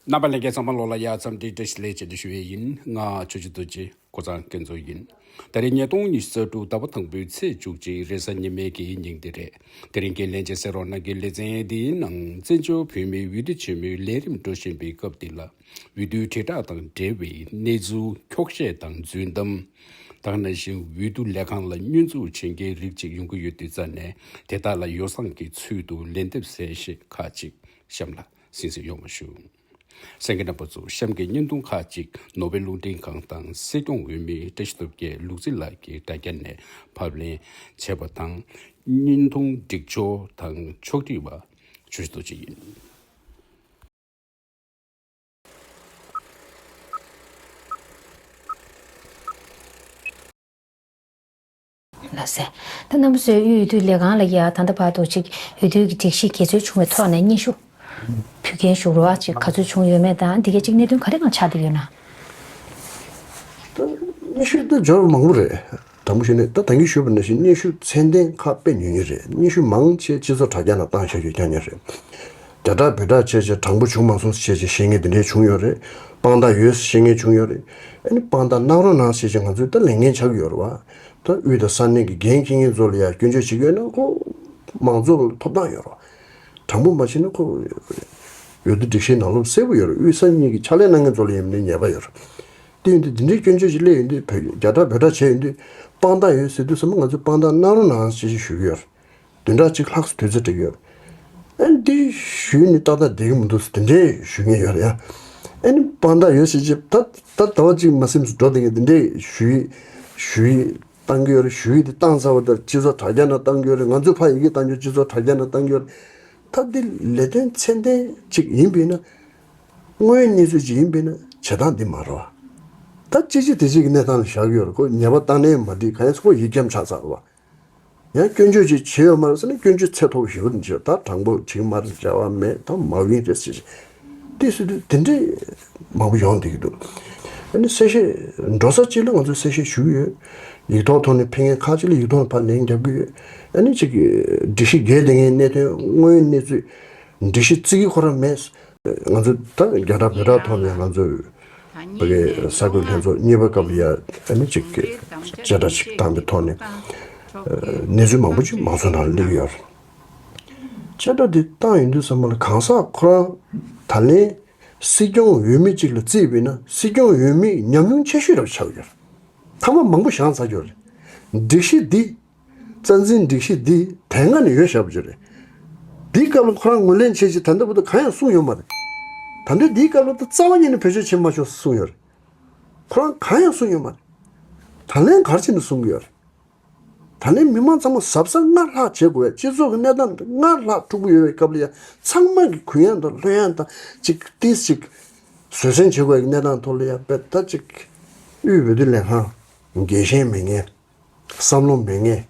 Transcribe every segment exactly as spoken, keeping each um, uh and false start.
རྣམ་པ་ལྷན་རྒྱས་ཚང་མ་ལོ་ལ་ཡ་འཚམས་འདྲི་བཀྲ་ཤིས་བདེ་ལེགས་བཅས་ཏེ་ཞུ་ཡས་ཡིན། ང་ཆོས་རྗེ་རྡོ་རྗེ་ཀོ་ཚང་སྐལ་རྫོགས་ཡིན། ད་རེས་ཉིས་སྟོང་ཉི་ཤུ་རྩ་དྲུག་ཟླ་བ་དང་པོའི་ཚེས་བཅུ་གཅིག་རེས་གཟའ་ཉི་མའི་གི་ཉིན་དེ་རེད། དེ་རིང་གི་ལྷན་རྒྱས་གསན་རོགས་གནང་གི་ལེ་ཚན་འདིའི་ནང་བཙན་བྱོལ་བོད་མིའི་འོས་བསྡུ་ཆེན་མོའི་ལས་རིམ་འགྲོ་བཞིན་པའི་སྐབས་འདི་ལ། འོས་བསྡུའི་དྲིལ་བསྒྲགས་དང་འབྲེལ་བའི་གནས་ཚུལ་འཁྱོག་བཤད་དང་རྫུན་གཏམ། དེ་ནང་བཞིན་འོས་བསྡུ་ལས་ཁང་ལ་བསྙོན་འཛུགས་བྱེད་མཁན་རིགས་གཅིག་ཡོང་གི་ཡོད་དུས་ཙང་ནས། དེ་དག་ལ་ཡོ་བསྲང་གི་ཚུལ་དུ་ལན་འདེབས་གསལ་བཤད་ཁག་ཅིག་གཤམ་ལ་གསན་གཟིགས་ཡོང་བ་ཞུ། གསན་མཁན་རྣམ་པ་ཚོ། གཤམ་གྱི་བརྙན་ཐུང་ཁག་ཅིག་ནོར་ཝེ་རླུང་འཕྲིན་ཁང་དང་སྲིད་སྐྱོང་འོས་མི་བཀྲ་ཤིས་སྟོབས་རྒྱལ་ལུག་རྫི་ལགས་ཀྱི་དྲ་རྒྱ་ནས་ཕབ་ལེན་བྱས་པ་དང་། བརྙན་ཐུང་སྒྲིག་སྦྱོར་དང་ཕྱོགས་སྒྲིག་པ་ཆོས་རྗེ་རྡོ་རྗེ་ཡིན། ལགས་སེ། ད་རྣམ་པ་ཚོས་དབུས་འོས་བསྡུ་ལས་ཁང་ལ་ཡ་ད་ལྟ་བར་དུ་ཅིག་འོས་བསྡུ་གི་སྒྲིག་གཞི་འགལ་འཛོལ་བྱུང་བའི་ཐོག་ནས་སྙན་ཞུ་ཕུལ་མཁན་བཞུགས་རོགས་ཅིག་ག་ཚོད་བྱུང་ཡོད་མེད་དང་། འདི་གའི་ཅིག་གནད་དོན་ག་རེ་གང་ཆགས་བསྡད་ཡོད་ན། ད་སྙན་ཞུ་ད་འབྱོར་མང་པོ་རེད། དྲང་པོ་བཤད་ན་ད་ད་གིན་ཞུས་པ་ནང་བཞིན་སྙན་ཞུ་ཚད་ལྡན་ཁག་དཔེ་ཉུང་ཉུང་རེད། སྙན་ཞུ་མང་ཆེ་སྤྱི་ཚོགས་དྲ་རྒྱ་ནང་བཏང་བཞག་རྒྱུ་རྐྱང་རྐྱང་རེད། རྒྱ་དྲག་བོད་དྲག་བྱས་བྱས་དྲང་པོ་བྱུང་མ་སོང་ཟེར་བྱས་བཤད་མཁན་དེ་འདྲས་བྱུང་ཡོད་རེད། དཔང་རྟགས་ཡོད་ཟེར་བཤད་མཁན་བྱུང་ཡོད་རེད། ཨ་ནི་དཔང་རྟགས་གནང་རོགས་གནང་ཟེར་བྱས་ང་ཚོས་ད་ལས་འགན་ཆགས་ཀྱི་ཡོད་རེད་བ། ད་དབུས་དང་ས་གནས་ཀྱི་འགན་འཁྱེར་མཁན་ཚོ་ལ་ཡང་སྐྱོན་བརྗོད་བྱེད་ཀྱི་ཡོད་ན་ཁོ་མང་ཚོགས་ལ་ཐོབ་ཐང་ཡོད་རེད་བ། དྲང་པོ་མ་བྱས་ན་ཁོ་འོས་བསྡུ་སྒྲིག་གཞིའི་ནང་ལོགས་གསལ་པོ་ཡོད་རེད། དབུས་ས་གཉིས་ཀྱི་ཕྱག་ལས་གནང་མཁན་ཚོ་ལ་ཡིན་ནའི་ཉེས་པ་ཡོད་རེད། དེ་ཡིན་དུས་འདི་འདྲའི་སྐྱོན་བརྗོད་ཅིག་སླེབས་ཡོང་དུས་བོད་རྒྱ་དྲག་བོད་དྲག་བྱས་ཡོང་དུས་དཔང་རྟགས་ཡོད་ཟེར་དུས་ཙམ་པ་ང་ཚོས་དཔང་རྟགས་གནང་རོགས་གནང་ཞེས་ཞུ་གི་ཡོད་རེད། བདུན་ཕྲག་གཅིག་ལྷག་ཙམ་དུས་ཚོད་སྤྲད་ཀྱི་ཡོད་རེད། ཨ་ནི་འདི་ཞུས་ནས་ཏག་ཏག་བསྡད་ཀྱི་མི་འདུག་ཟེར་དེ་འདྲའི་ཞུ་མཁན་ཡོད་རེད་ཡ། ཨ་ནི་དཔང་རྟགས་ཡོད་ཟེར་ཅིག་ད་ད་ཟླ་བ་གཅིག་མ་ཟིན་ཙམ་འགྲོ་བསྡད་མཁན་དེ་འདྲའི་ཞུ་ཡིག་ཞུ་ཡིག་བཏང་གི་ཡོད་རེད། ཞུ་ཡིག་དེ་བཏང་ཚར་བ་དང་སྤྱི་ཚོགས་དྲ་རྒྱ་ནང་བཏང་གི་ཡོད་རེད། ང་ཚོས་ཕར་ཡི་གེ་བཏང་རྒྱུ་སྤྱི་ཚོགས་དྲ་རྒྱ་ནང་བཏང་གི་ཡོད་རེད། ད་འདི་ལས་དོན་ཚད་ལྡན་ཅིག་ཡིན་པས་ན། དངོས་ཡོད་གནས་ཚུལ་ཅིག་ཡིན་པས་ན་བྱེད་སྟངས་འདི་མ་རེད་བ། ད་ཅི་ཅི་དེ་ཅིག་གི་གནས་སྟངས་ལ་བཞག་གི་ཡོད་རེད། ཁོ་ཉེས་པ་བཏང་ནའི་མ་འགྲིག་གང་ཡིན་ཟེར་ཁོ་ཡིག་འཁྱམ་ཆགས་ཚར་བ། ཡང་སྐྱོན་བརྗོད་ཅིག་བྱས་ཡོད་མ་རེད་ཟེར་ན་སྐྱོན་བརྗོད་ཚད་མཐོ་པོ་ཞེ་པོ་འདི་བྱས། ད་དྲང་པོ་བྱེད་ཀྱི་མ་རེད། བྱ་བ་མེད། ད་མ་ཡིན་རེད་ཟེར་ཅིག་དེ་ཟེར་དུས་དེ་འདྲའི་མང་པོ་ཡོང་བསྡད་ཀྱི་འདུག་ཨ་ནི་གསལ་བཤད་འགྲོ་ས་གཅིག་ལ་ང་ཚོས་གསལ་བཤད་ཞུ་གི་ཡོད། ཡིག་ཐོག་ཐོག་ནས་ཕེབས་མཁན་ཁག་ཅིག་ལ་ཡིག་ཐོག་ནས་ཕར་ལན་རྒྱབ་ཀྱི་ཡོད། ཨ་ནི་ཅིག་སྒྲིག་གཞི་འགལ་བསྡད་མཁན་གནད་དོན་དངོས་ཡོད་གནས་ཚུལ་སྒྲིག་གཞི་བརྩི་གི་ཁོ་རང་མེད། ང་ཚོ་ད་རྒྱ་གྲགས་བོད་གྲགས་ཐོག་ནས་ང་ཚོས་ཕ་གི་གསར་འགོད་ལྷན་ཚོགས་གཉིས་པ་སྐབས་ལ་ཡ་ཨ་ནི་ཅིག་གི་བཅད་ཁྲ་ཅིག་བཏང་པའི་ཐོག་ནས་གནས་ཚུལ་མང་པོ་ཅིག་མང་ཚོགས་ནང་སླེབས་ཡོད་རེད། བཅད་ཁྲ་འདི་བཏང་ཡོང་དུས་ཙམ་པ་ལ་གང་ཟག་ཁོ་རང་ད་ལན་སྲིད་སྐྱོང་འོས་མི་ཅིག་ལ་བརྩིས་པས་ན་སྲིད་སྐྱོང་འོས་མི་ཉམས་མྱོང་ཆེ་ཤོས་རབ་ཆགས་ཡོད་རེད། ཐ་མ་མང་པོ་བཞེངས་ཚར་ཡོད་རེད། སྒྲིག་གཞི་འདི། རྩ་འཛིན་སྒྲིག་གཞི་འདི་དེ་སྔ་ནས་ཡོད་བཞག་པ་ཅིག་རེད། འདིའི་སྐབས་ལ་ཁོ་རང་ངོས་ལེན་བྱེད་ཅིག་ད་ལྟ་བར་དུ་གང་ཡང་གསུངས་ཡོད་མ་རེད། ད་ལྟ་འདིའི་སྐབས་ལ་ད་རྩ་བ་ཉིད་ནས་བེད་སྤྱོད་བྱེད་མ་ཆོག་གསུངས་ཡོད་རེད། ཁོ་རང་གང་ཡང་གསུངས་ཡོད་མ་རེད། ད་ལན་ག་རེ་བྱས་ནས་གསུང་གི་ཡོད་རེད། ད་ལན་མི་མང་ཚང་མ་གཟབ་གཟབ་སྔར་ལྷག་བྱེད་དགོས་ཡ། སྤྱི་ཚོགས་ཀྱི་གནས་སྟངས་འདི་སྔར་ལྷག་འཁྲུག་པོ་ཡོད་པའི་སྐབས་ལ་ཡ་ཚང་མ་གི་གུ་ཡངས་དང་ལྷོད་ཡངས་དང་ཅིག་ཏིས་ཅིག་བཟོད་བསྲན་བྱེད་དགོས་ཡ་གི་གནས་སྟངས་ཐོག་ལ་ཡ་དཔེ་ད་ཅིག་དབུས་འོས་བསྡུ་ལས་ཁང་འགན་ཤེས་མེད་མཁན། བསམ་བློ་མེད་མཁན། རེད་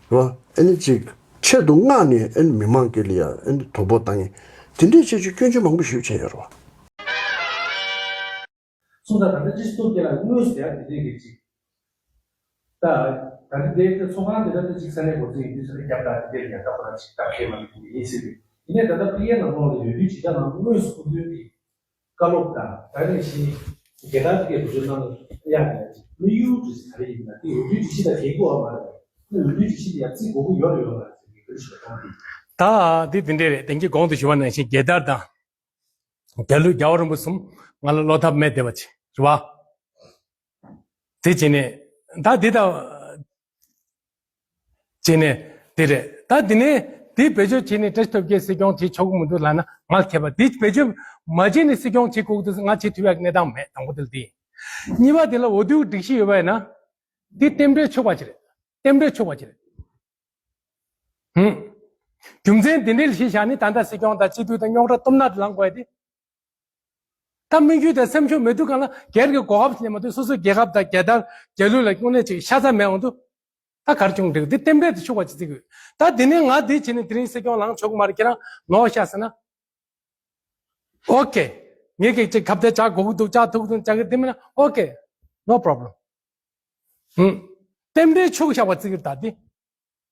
བ། ཨ་ནི་ཅིག་ཆེད་དུ་མངགས་ནས་ཨ་ནི་མི་མང་སྒེར་ལ་ཡ་ཨ་ནི་དོ་ཕོག་བཏང་མཁན། དེ་འདྲའི་ཆེད་ཆོས་སྐྱོན་བརྗོད་མང་པོ་ཞིག་བྱས་ཡོད་རེད་བ། སོང་ཙང་ད་ལྟ་སྤྱི་སྟོབས་སྐྱེ་ལ་དངོས་སུ་ཡ་དེ་འདྲའི་གི་ཅིག་ད་ད་ལྟ་དེ་ཚོགས་ཁང་དེ་ལ་ད་ཅིག་ས་གནས་འགོ་འཛིན་ཡིན་དུས་ས་གནས་རྒྱབ་དང་དེ་འདྲའི་ཡ་ད་ཁོ་རང་ཅིག་ད་ཁེ་མ་ཡིན་ཟེར་དུས་ཡིན་ནའི་ད་ལྟ་ཕ་གིའི་ནང་ལོགས་ལ་ཡོད་དུས་ཇི་ལྟར་ནང་དངོས་སུ་སྐུ་མདུན་གྱི་བཀའ་སློབ་དང་ད་ནས་བཞིན་རྒྱལ་དར་དེ་གའི་འགྲོ་སོང་གནང་ཡག་གི་དམིགས་ཡུལ་དེ་ག་རེ་ཡིན་ན་དེ་འོས་བསྡུའི་སྒྲིག་གཞི་དང་འགལ་གྱི་ཡོད་མ་རེད། འོས་བསྡུའི་སྒྲིག་གཞི་དེ་ཡང་བརྩི་དགོས་ཀྱི་ཡོད་རེད་ཡོད་མ་རེད་ཟེར་གྱི་འགྲེལ་བཤད་གཏོང་གི། ད་འདི་དེ་འདྲས་རེད། དེང་གི་གོང་དུ་ཞུ་བ་ནང་བཞིན་རྒྱལ་དར་དང་རྒྱལ་གླུ་རྒྱལ་བ་རིན་པོ་གསུམ་ང་ལ་བློ་ཐབས་མེད་བསྡད་པ་ཅིག་རེད་བ། དེ་བྱས་ནས་ད་འདི་ད། བྱས་ནས་དེ་རེད། ད་དེ་ནས་དེ་བེད་སྤྱོད་བྱས་ནས་བཀྲ་ཤིས་སྟོབས་རྒྱལ་སྲིད་སྐྱོང་བྱེད་ཆོག་གི་མི་འདུག་ལབ་ན་ང་ཁྱད་པར། དེ་བེད་སྤྱོད་མ་བྱས་ནས་སྲིད་སྐྱོང་བྱེད་དགོས་ཀྱི་འདུག་ང་བྱེད་ཐུབ་ཡག་གི་གནས་སྟངས་མེད། དང་པོ་དེ་ལ་དེ་ཡིན། གཉིས་པ་དེ་ལ་འོས་བསྡུའི་སྒྲིག་གཞི་ཡོད་པ་ཡིན་ན་དེ་རྟེན་འབྲེལ་ཆོག་པ་ཅིག་རེད། རྟེན་འབྲེལ་ཆོག་པ་ཅིག་རེད། ཧུམ། རྒྱུ་མཚན་དེ་འདྲའི་གཞི་བཞག་ནས་ད་ལྟ་སྲིད་སྐྱོང་དང་སྤྱི་འཐུས་དང་རྙོག་དྲ་གཏུམ་ན་དེ་ལངས་དགོས་ཡ་དེ། ད་དམིགས་ཡུལ་དང་སེམས་ཤུགས་མེད་དུས་གང་ལ་སྒེར་གྱི་གོ་སྐབས་ལེན་མ་ཐུབ། སོ་སོའི་རྒྱལ་ཁབ་དང་རྒྱལ་དར་རྒྱལ་གླུ་ལ་དངོས་གནས་ཅིག་ཤ་ཚ་མེད་འོང་དུས། ད་གར་བྱུང་འགྲིག་འདི་རྟེན་འབྲེལ་དུ་ཆུག་པ་ཅི་བརྩི་དགོས། ད་འདི་ནས་ང་འདི་བྱས་ནས་དེ་རིང་སྲིད་སྐྱོང་ལངས་ཆོག་གི་མ་རེད། ཁྱེད་རང་ནོར་ཤག་ཟེར་ན། ཨོ་ཀེ། ངས་ཀྱི་ཅིག་ཁ་གཏད་བཅག་དགོས་ཀྱི་འདུག་བཅག་ཐུབ་ཀྱི་འདུག་བཅག་གི་འདི་མིན་ན་ཨོ་ཀེ། ནོ་པོ་རོབ་ལེམ། ཧུམ། རྟེན་འབྲེལ་ཆུག་བཞག་པ་བརྩི་གི་རེད་ད་འདི།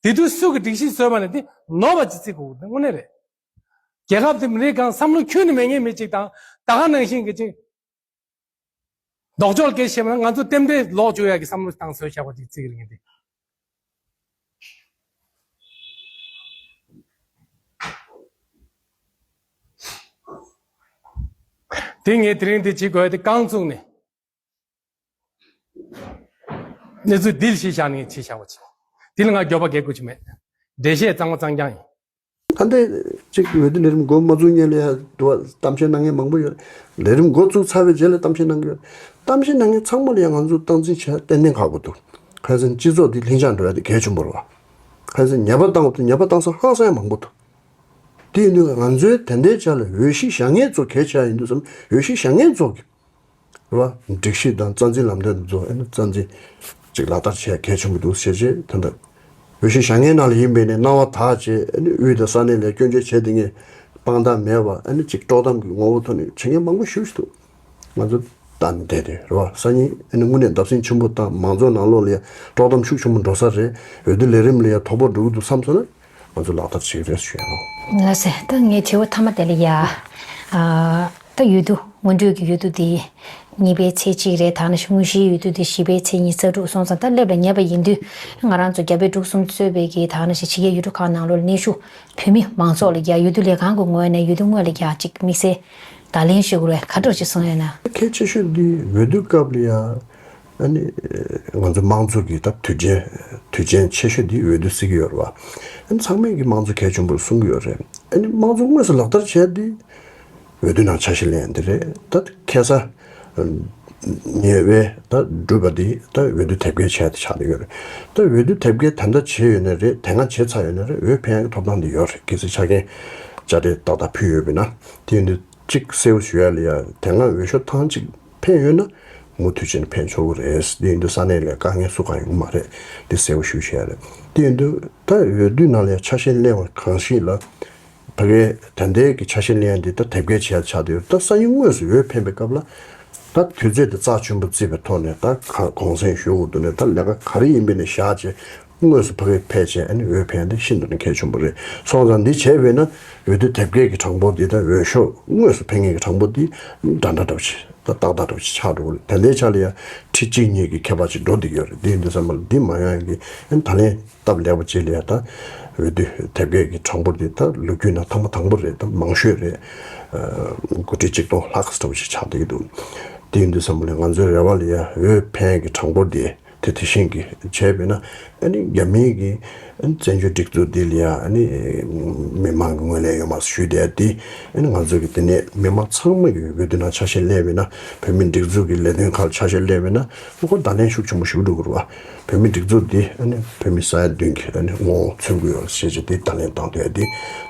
དེ་དུས་སུ་གི་སྒྲིག་གཞི་བཟོས་པ་ནས་འདི་ནོར་བ་ཅི་བརྩི་དགོས་ཀྱི་འདུག་དངོས་གནས་རེད། རྒྱལ་ཁབ་དེ་མི་རིགས་གང་བསམ་བློ་ཁྱོན་ནས་མེད་མཁན་མི་གཅིག་དང་ད་ག་ནང་བཞིན་གྱི་གཅིག་ལྡོག་ཕྱོགས་སྐད་བཤད་པ་ན་ང་ཚོ་རྟེན་འབྲེལ་ལོག་བཅུག་ཡག་གི་བསམ་བློ་བཏང་བཟོས་བཞག་པ་ཅིག་བརྩི་གི་རེད་ངས་དེ། དེ་ངས་དེ་རིང་འདི་བྱེད་དགོས་དེ་རྐང་བཙུགས་ནས་གནས་ཚུལ་འདི་ལ་གཞི་བཞག་ནས་བྱས་བཞག་པ་ཅིག་འདི་ལ་ང་འགྱོད་པ་སྐྱེ་དགོས་ཀྱི་མེད། འགྲེལ་བཤད་གཙང་མ་གཙང་རྐྱང་ཡིན། ད་ལྟའི་གཅིག་འོས་བསྡུ་ལས་རིམ་འགོ་མ་བཙུགས་སྔོན་ལ་ཡང་འདུག་བ་གཏམ་བཤད་གནང་མཁན་མང་པོ་ཡོད། ལས་རིམ་འགོ་བཙུགས་ཚར་བའི་རྗེས་ལ་གཏམ་བཤད་གནང་གི་ཡོད། གཏམ་བཤད་གནང་མཁན་ཚང་མ་ལ་ཡང་ང་ཚོ་སྟངས་འཛིན་བྱས་ཏན་ཏན་ཁག་པོ་འདུག་ཁ་སང་སྤྱི་ཚོགས་འདི་ལྷིང་འཇགས་འགྲོ་ཡ་དེ་གལ་ཆེན་པོ་རེད་བ། ཁ་སང་ཉེས་པ་བཏང་བ་དང་ཉེས་པ་བཏང་ས་ཧང་སང་ཡ་མང་པོ་འདུག་དེ་ཡིན་དུས་ང་ཚོའི་དེ་འདྲའི་ཆ་ལ་འོས་གཞི་བཞག་མཁན་ཚོ་གལ་ཆེ་ཡ་ཡིན་དུས་སམ། འོས་གཞི་བཞག་མཁན་ཚོ་གི་རེད་བ། སྒྲིག་གཞི་དང་རྩ་འཛིན་ལམ་སྟོན་དེ་ཚོ་ཨ་ནི་རྩ་འཛིན་ཅིག་ལག་བསྟར་བྱེད་ཡ་གལ་ཆེན་པོ་འདུག་ཟེར་བྱས་ད་ལྟ་འོས་གཞི་བཞག་མཁན་ནང་ལ་ཡིན་པས་ནས་སྣང་བ་དག་བྱས་ཨ་ནི་དབུས་དང་ས་གནས་ལ་སྐྱོན་བརྗོད་བྱས་དེ་ངས་དཔང་རྟགས་མེད་པ་ཨ་ནི་ཅིག་དཀྲོག་གཏམ་གྱི་ངོ་བོ་ཐོག་ནས་བྱེད་མཁན་མང་པོ་ཞེ་པོ་ཞིག་འདུག་ང་ཚོ་ད་ནི་བསྡད་དེ་རེད་བ། སང་ཉིན་ཨ་ནི་དངོས་གནས་བརྡབ་གསིག་ཆེན་པོ་དང་མང་ཚོགས་ནང་ལོགས་ལ་ཡ་དཀྲོག་གཏམ་ཤུགས་ཆེན་པོ་འགྲོ་ས་རེད། འོས་བསྡུ་ལས་རིམ་ལ་ཡ་དོ་ཕོག་འགྲོ་གི་འདུག་བསམ་སོང་ན་ང་ཚོ་ལག་བསྟར་བྱེད་ཀྱི་རེད་ཞུ་ཡ་ལོ། ལགས་སེ། ད་ངའི་དྲི་བ་མཐའ་མ་དེ་ལ་ཡ། ཨ། ད་འོས་བསྡུ་སྔོན་འགྲོའི་གི་འོས་བསྡུ་དེ་གཉིས་པའི་ཚེས་གཅིག་རེད། ད་ནང་བཞིན་དངོས་གཞིའི་འོས་བསྡུ་དེ་བཞི་པའི་ཚེས་ཉི་ཤུ་རྩ་དྲུག་སོང་ཙང་ད་སླེབས་ལ་ཉེ་བ་ཡིན་དུས་ང་རང་ཚོ་རྒྱ་བལ་འབྲུག་གསུམ་གཙོས་པའི་གི་ད་ནང་བཞིན་ཕྱི་རྒྱལ་ཡུལ་གྲུ་ཁག་ནང་ལོགས་ལ་གནས་བཞུགས་བོད་མི་མང་ཚོགས་ལ་ཡ་འོས་བསྡུ་ལས་ཁང་གི་ངོས་ནས་འོས་བསྡུ་སྔོན་ལ་ཡ་གཅིག་དམིགས་བསལ་བརྡ་ལན་ཞུ་དགོས་རེད། ག་འདྲ་ཅིག་གསུངས་ཡོད་ན། གལ་ཆེ་ཤོས་འདི་འོས་བསྡུ་སྐབས་ལ་ཡ་ཨ་ནི་ང་ཚོ་དམངས་གཙོ་གི་ད་དུས་ཆེན་དུས་ཆེན་ཆེ་ཤོས་འདི་འོས་བསྡུ་ཟེར་གྱི་ཡོད་རེད་བ། ཨ་ནི་ཚང་མས་ཀྱི་དམངས་གཙོ་གལ་ཆེན་པོར་གསུང་གི་ཡོད་རེད། ཨ་ནི་དམངས་གཙོ་དངོས་སུ་ལག་བསྟར་བྱས་འདི་འོས་བསྡུ་ནང་ཆ་ཤས་ལེན་འདི་རེད། ད་ཁ་སང་ཉེ་བའི་ད་སྒྲུབ་པ་འདི་ད་འོས་བསྡུ་དེབ་སྐྱེལ་བྱས་ཏེ་ཆགས་བསྡད་ཡོད་རེད། ད་འོས་བསྡུ་དེབ་སྐྱེལ་ད་ལྟ་བྱས་ཡོད་ནའི་རེད། དེ་སྔ་བྱས་ཚར་ཡོད་ནའི་རེད། འོས་འཕེན་ཡག་གི་ཐོབ་ཐང་འདི་ཡོད་རེད། གལ་སྲིད་ཆ་རྐྱེན་དཔྱ་ཁྲལ་ཏག་ཏག་ཕུལ་ཡོད་པ་ཡིན་ན། དེ་ཡིན་དུས་གཅིག་གསལ་པོ་ཞུ་ཡ་ལ་ཡ་དེ་སྔ་འོས་ཤོག་ཐེངས་གཅིག་འཕེན་ཡོད་ན་མུ་མཐུད་བྱས་ནས་འཕེན་ཆོག་གི་རེད། དེ་ཡིན་དུས་ས་གནས་ལ་དཀའ་ངལ་སུ་གང་ཡོང་གི་མ་རེད། འདི་གསལ་པོ་ཞུ་བྱས་རེད། དེ་ཡིན་དུས་ད་འོས་བསྡུ་ནང་ལ་ཡ་ཆ་ཤས་ལེན་པ་གང་ཞིག་ལ་ཕ་གིའི་ད་ལྟའི་གི་ཆ་ཤས་ལེན་ཡ་འདི་ད་དེབ་སྐྱེལ་བྱས་ཆགས་བསྡད་ཡོད། ད་སང་ཉིན་དངོས་སུ་འོས་འཕེན་པའི་སྐབས་ལ་ད་དུས་ཚོད་དེ་རྩ་ཆེན་པོ་བརྩིས་པའི་ཐོག་ནས་ད་ག་གུང་སེང་ཞུ་དགོས་འདུག་ནས་ད་ལས་ཀ་ག་རེ་ཡིན་པའི་ནས་བཞག་བྱས། དངོས་སུ་ཕ་གིར་ཕེབས་བྱས་ཨ་ནི་འོས་འཕེན་དེ་ཤིན་ཏུ་ནས་གལ་ཆེན་པོ་རེད། སོང་ཙང་འདི་བྱས་པས་ན་འོས་བསྡུ་དེབ་སྐྱེལ་གྱི་གྲངས་འབོར་འདི་དང་འོས་ཤོག་དངོས་སུ་འཕེན་མཁན་གྱི་གྲངས་འབོར་འདི་འདྲ་འདྲ་འདྲ་བོ་ཞིག་ད་ཏག་ཏག་འདྲ་བོ་ཞིག་ཆགས་འགྲོ་གི་རེད། དེ་འདྲའི་ཆ་ལ་ཡང་ཁྲི་གཅིག་གཉིས་ཀྱི་ཁྱད་པར་ཅིག་འགྲོ་བསྡད་ཀྱི་ཡོད་རེད། འདི་ཡིན་དུས་ཙམ་པ་ལ་འདི་མ་ཡོང་ཡག་གི་ཨ་ནི་ད་ལན་སྟབས་ལེགས་པ་ཅིག་ལ་ཡང་ད་འོས་བསྡུ་དེབ་སྐྱེལ་གྱི་གྲངས་འབོར་འདི་ད་ལོ་རྒྱུས་ནང་ཐེངས་མ་དང་པོ་རེད། ད་མང་ཤོས་རེད། ཨ་དགུ་ཁྲི་གཅིག་སྟོང་ལྷག་ཙམ་འདྲ་བོ་ཞིག་ཆགས་བསྡད་ཀྱི་འདུག་དེ་ཡིན་དུས་ཙམ་པ་ལ་ང་ཚོའི་རེ་བ་ལ་ཡང་འོས་འཕེན་གྱི་གྲངས་འབོར་འདི། དེ་དེ་བཞིན་གྱི་བྱས་པས་ན་ཨ་ནི་རྒྱ་མིའི་གི་ཨ་ནི་བཙན་བྱོལ་སྒྲིག་འཛུགས་འདི་ལ་ཡང་ཨ་ནི་མི་མང་གི་ངོས་ལེན་ཡོད་མ་ཞུས་བསྡད་དེ་ཨ་ནི་ང་ཚོ་གི་དེ་ནས་མི་མང་ཚང་མ་གི་འོས་བསྡུ་ནང་ཆ་ཤས་ལེན་པས་ན་བོད་མི་སྒྲིག་འཛུགས་ཀྱི་ལས་དོན་ཁག་ལ་ཆ་ཤས་ལེན་པས་ན་ཨ་ཁོ་བརྡ་ལན་ཤུགས་ཆེན་པོ་ཞིག་འགྲོ་དགོས་རེད་བ། བོད་མི་སྒྲིག་འཛུགས་འདི་ཨ་ནི་བོད་མི་ས་ཡ་བདུན་གྱི་ཨ་ནི་ངོ་བོ་མཚོན་གྱི་ཡོད་ཞེས་བྱས་དེ་བརྡ་ལན་བཏང་སྡོད་དེ་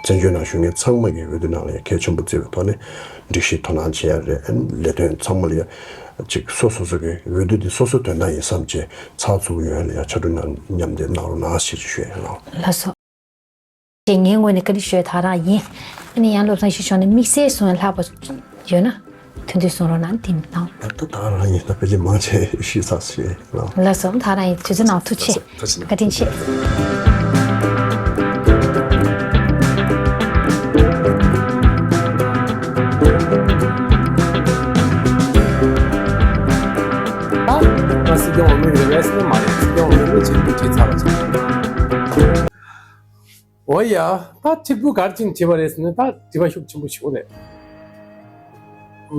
བཙན་བྱོལ་ནང་བཞུགས་མཁན་ཚང་མ་གི་འོས་བསྡུ་ནང་ལ་ཡང་གལ་ཆེན་པོ་བརྩི་བའི་ཐོག་ནས། སྒྲིག་གཞི་དོ་སྣང་བྱེད་ཡ་རེད། ཨ་ནི་ལས་དོན་ཚང་མ་ལ་ཡ་ཅིག་སོ་སོ་སོ་གི་འོས་བསྡུ་འདི་སོ་སོ་དོན་དག་ཡིན་བསམ་བྱས་ཚགས་ཚུད་ཡོང་ཡ་ལ་ཡ་ཕྱར་གྲུ་མཉམ་མཉམ་འདེགས་གནང་རོགས་གནང་ཞེས་ཞུ་ཡ་ཡིན་ལགས། ལགས་སོ། ངའི་ངོས་ནས་བཀའ་འདྲི་ཞུ་ཡ་ད་རང་ཡིན། ཨ་ནི་ཡང་བློ་བཟང་ཡེ་ཤེས་མཆོག་ནས་དམིགས་བསལ་གསུང་ཡ་ལྷག་པ་ཡོད་ན་ཐུགས་འདུན་གསུང་རོགས་གནང་དེ་ནི་གནང་། ད་ལྟ་ད་རང་ཡིན་ད་ཕལ་ཆེར་མང་ཆེ་ཞུས་ཚར་ཞུ་ཡ་ཡིན་ལགས། ལགས་སོ། ད་རང་ཡིན་དུས་ཚོད་གནང་ཐུགས་རྗེ་ཆེ། བཀའ་དྲིན་ཆེ། ད་ང་སྲིད་སྐྱོང་འོས་མི་རེད་པས་ཟེར་ན་མ་རེད། སྲིད་སྐྱོང་འོས་མི་ཆེད་དུ་བྲིས་ཚར་བ་ཆགས། འོ་ཡ། ད་ཕྱུག་པོ་ག་རེ་བྱས་ནས་བྲིས་པ་རེད་ཟེར་ན་ད་དྲི་བ་ཤུགས་ཆེན་པོ་ཞིག་རེད།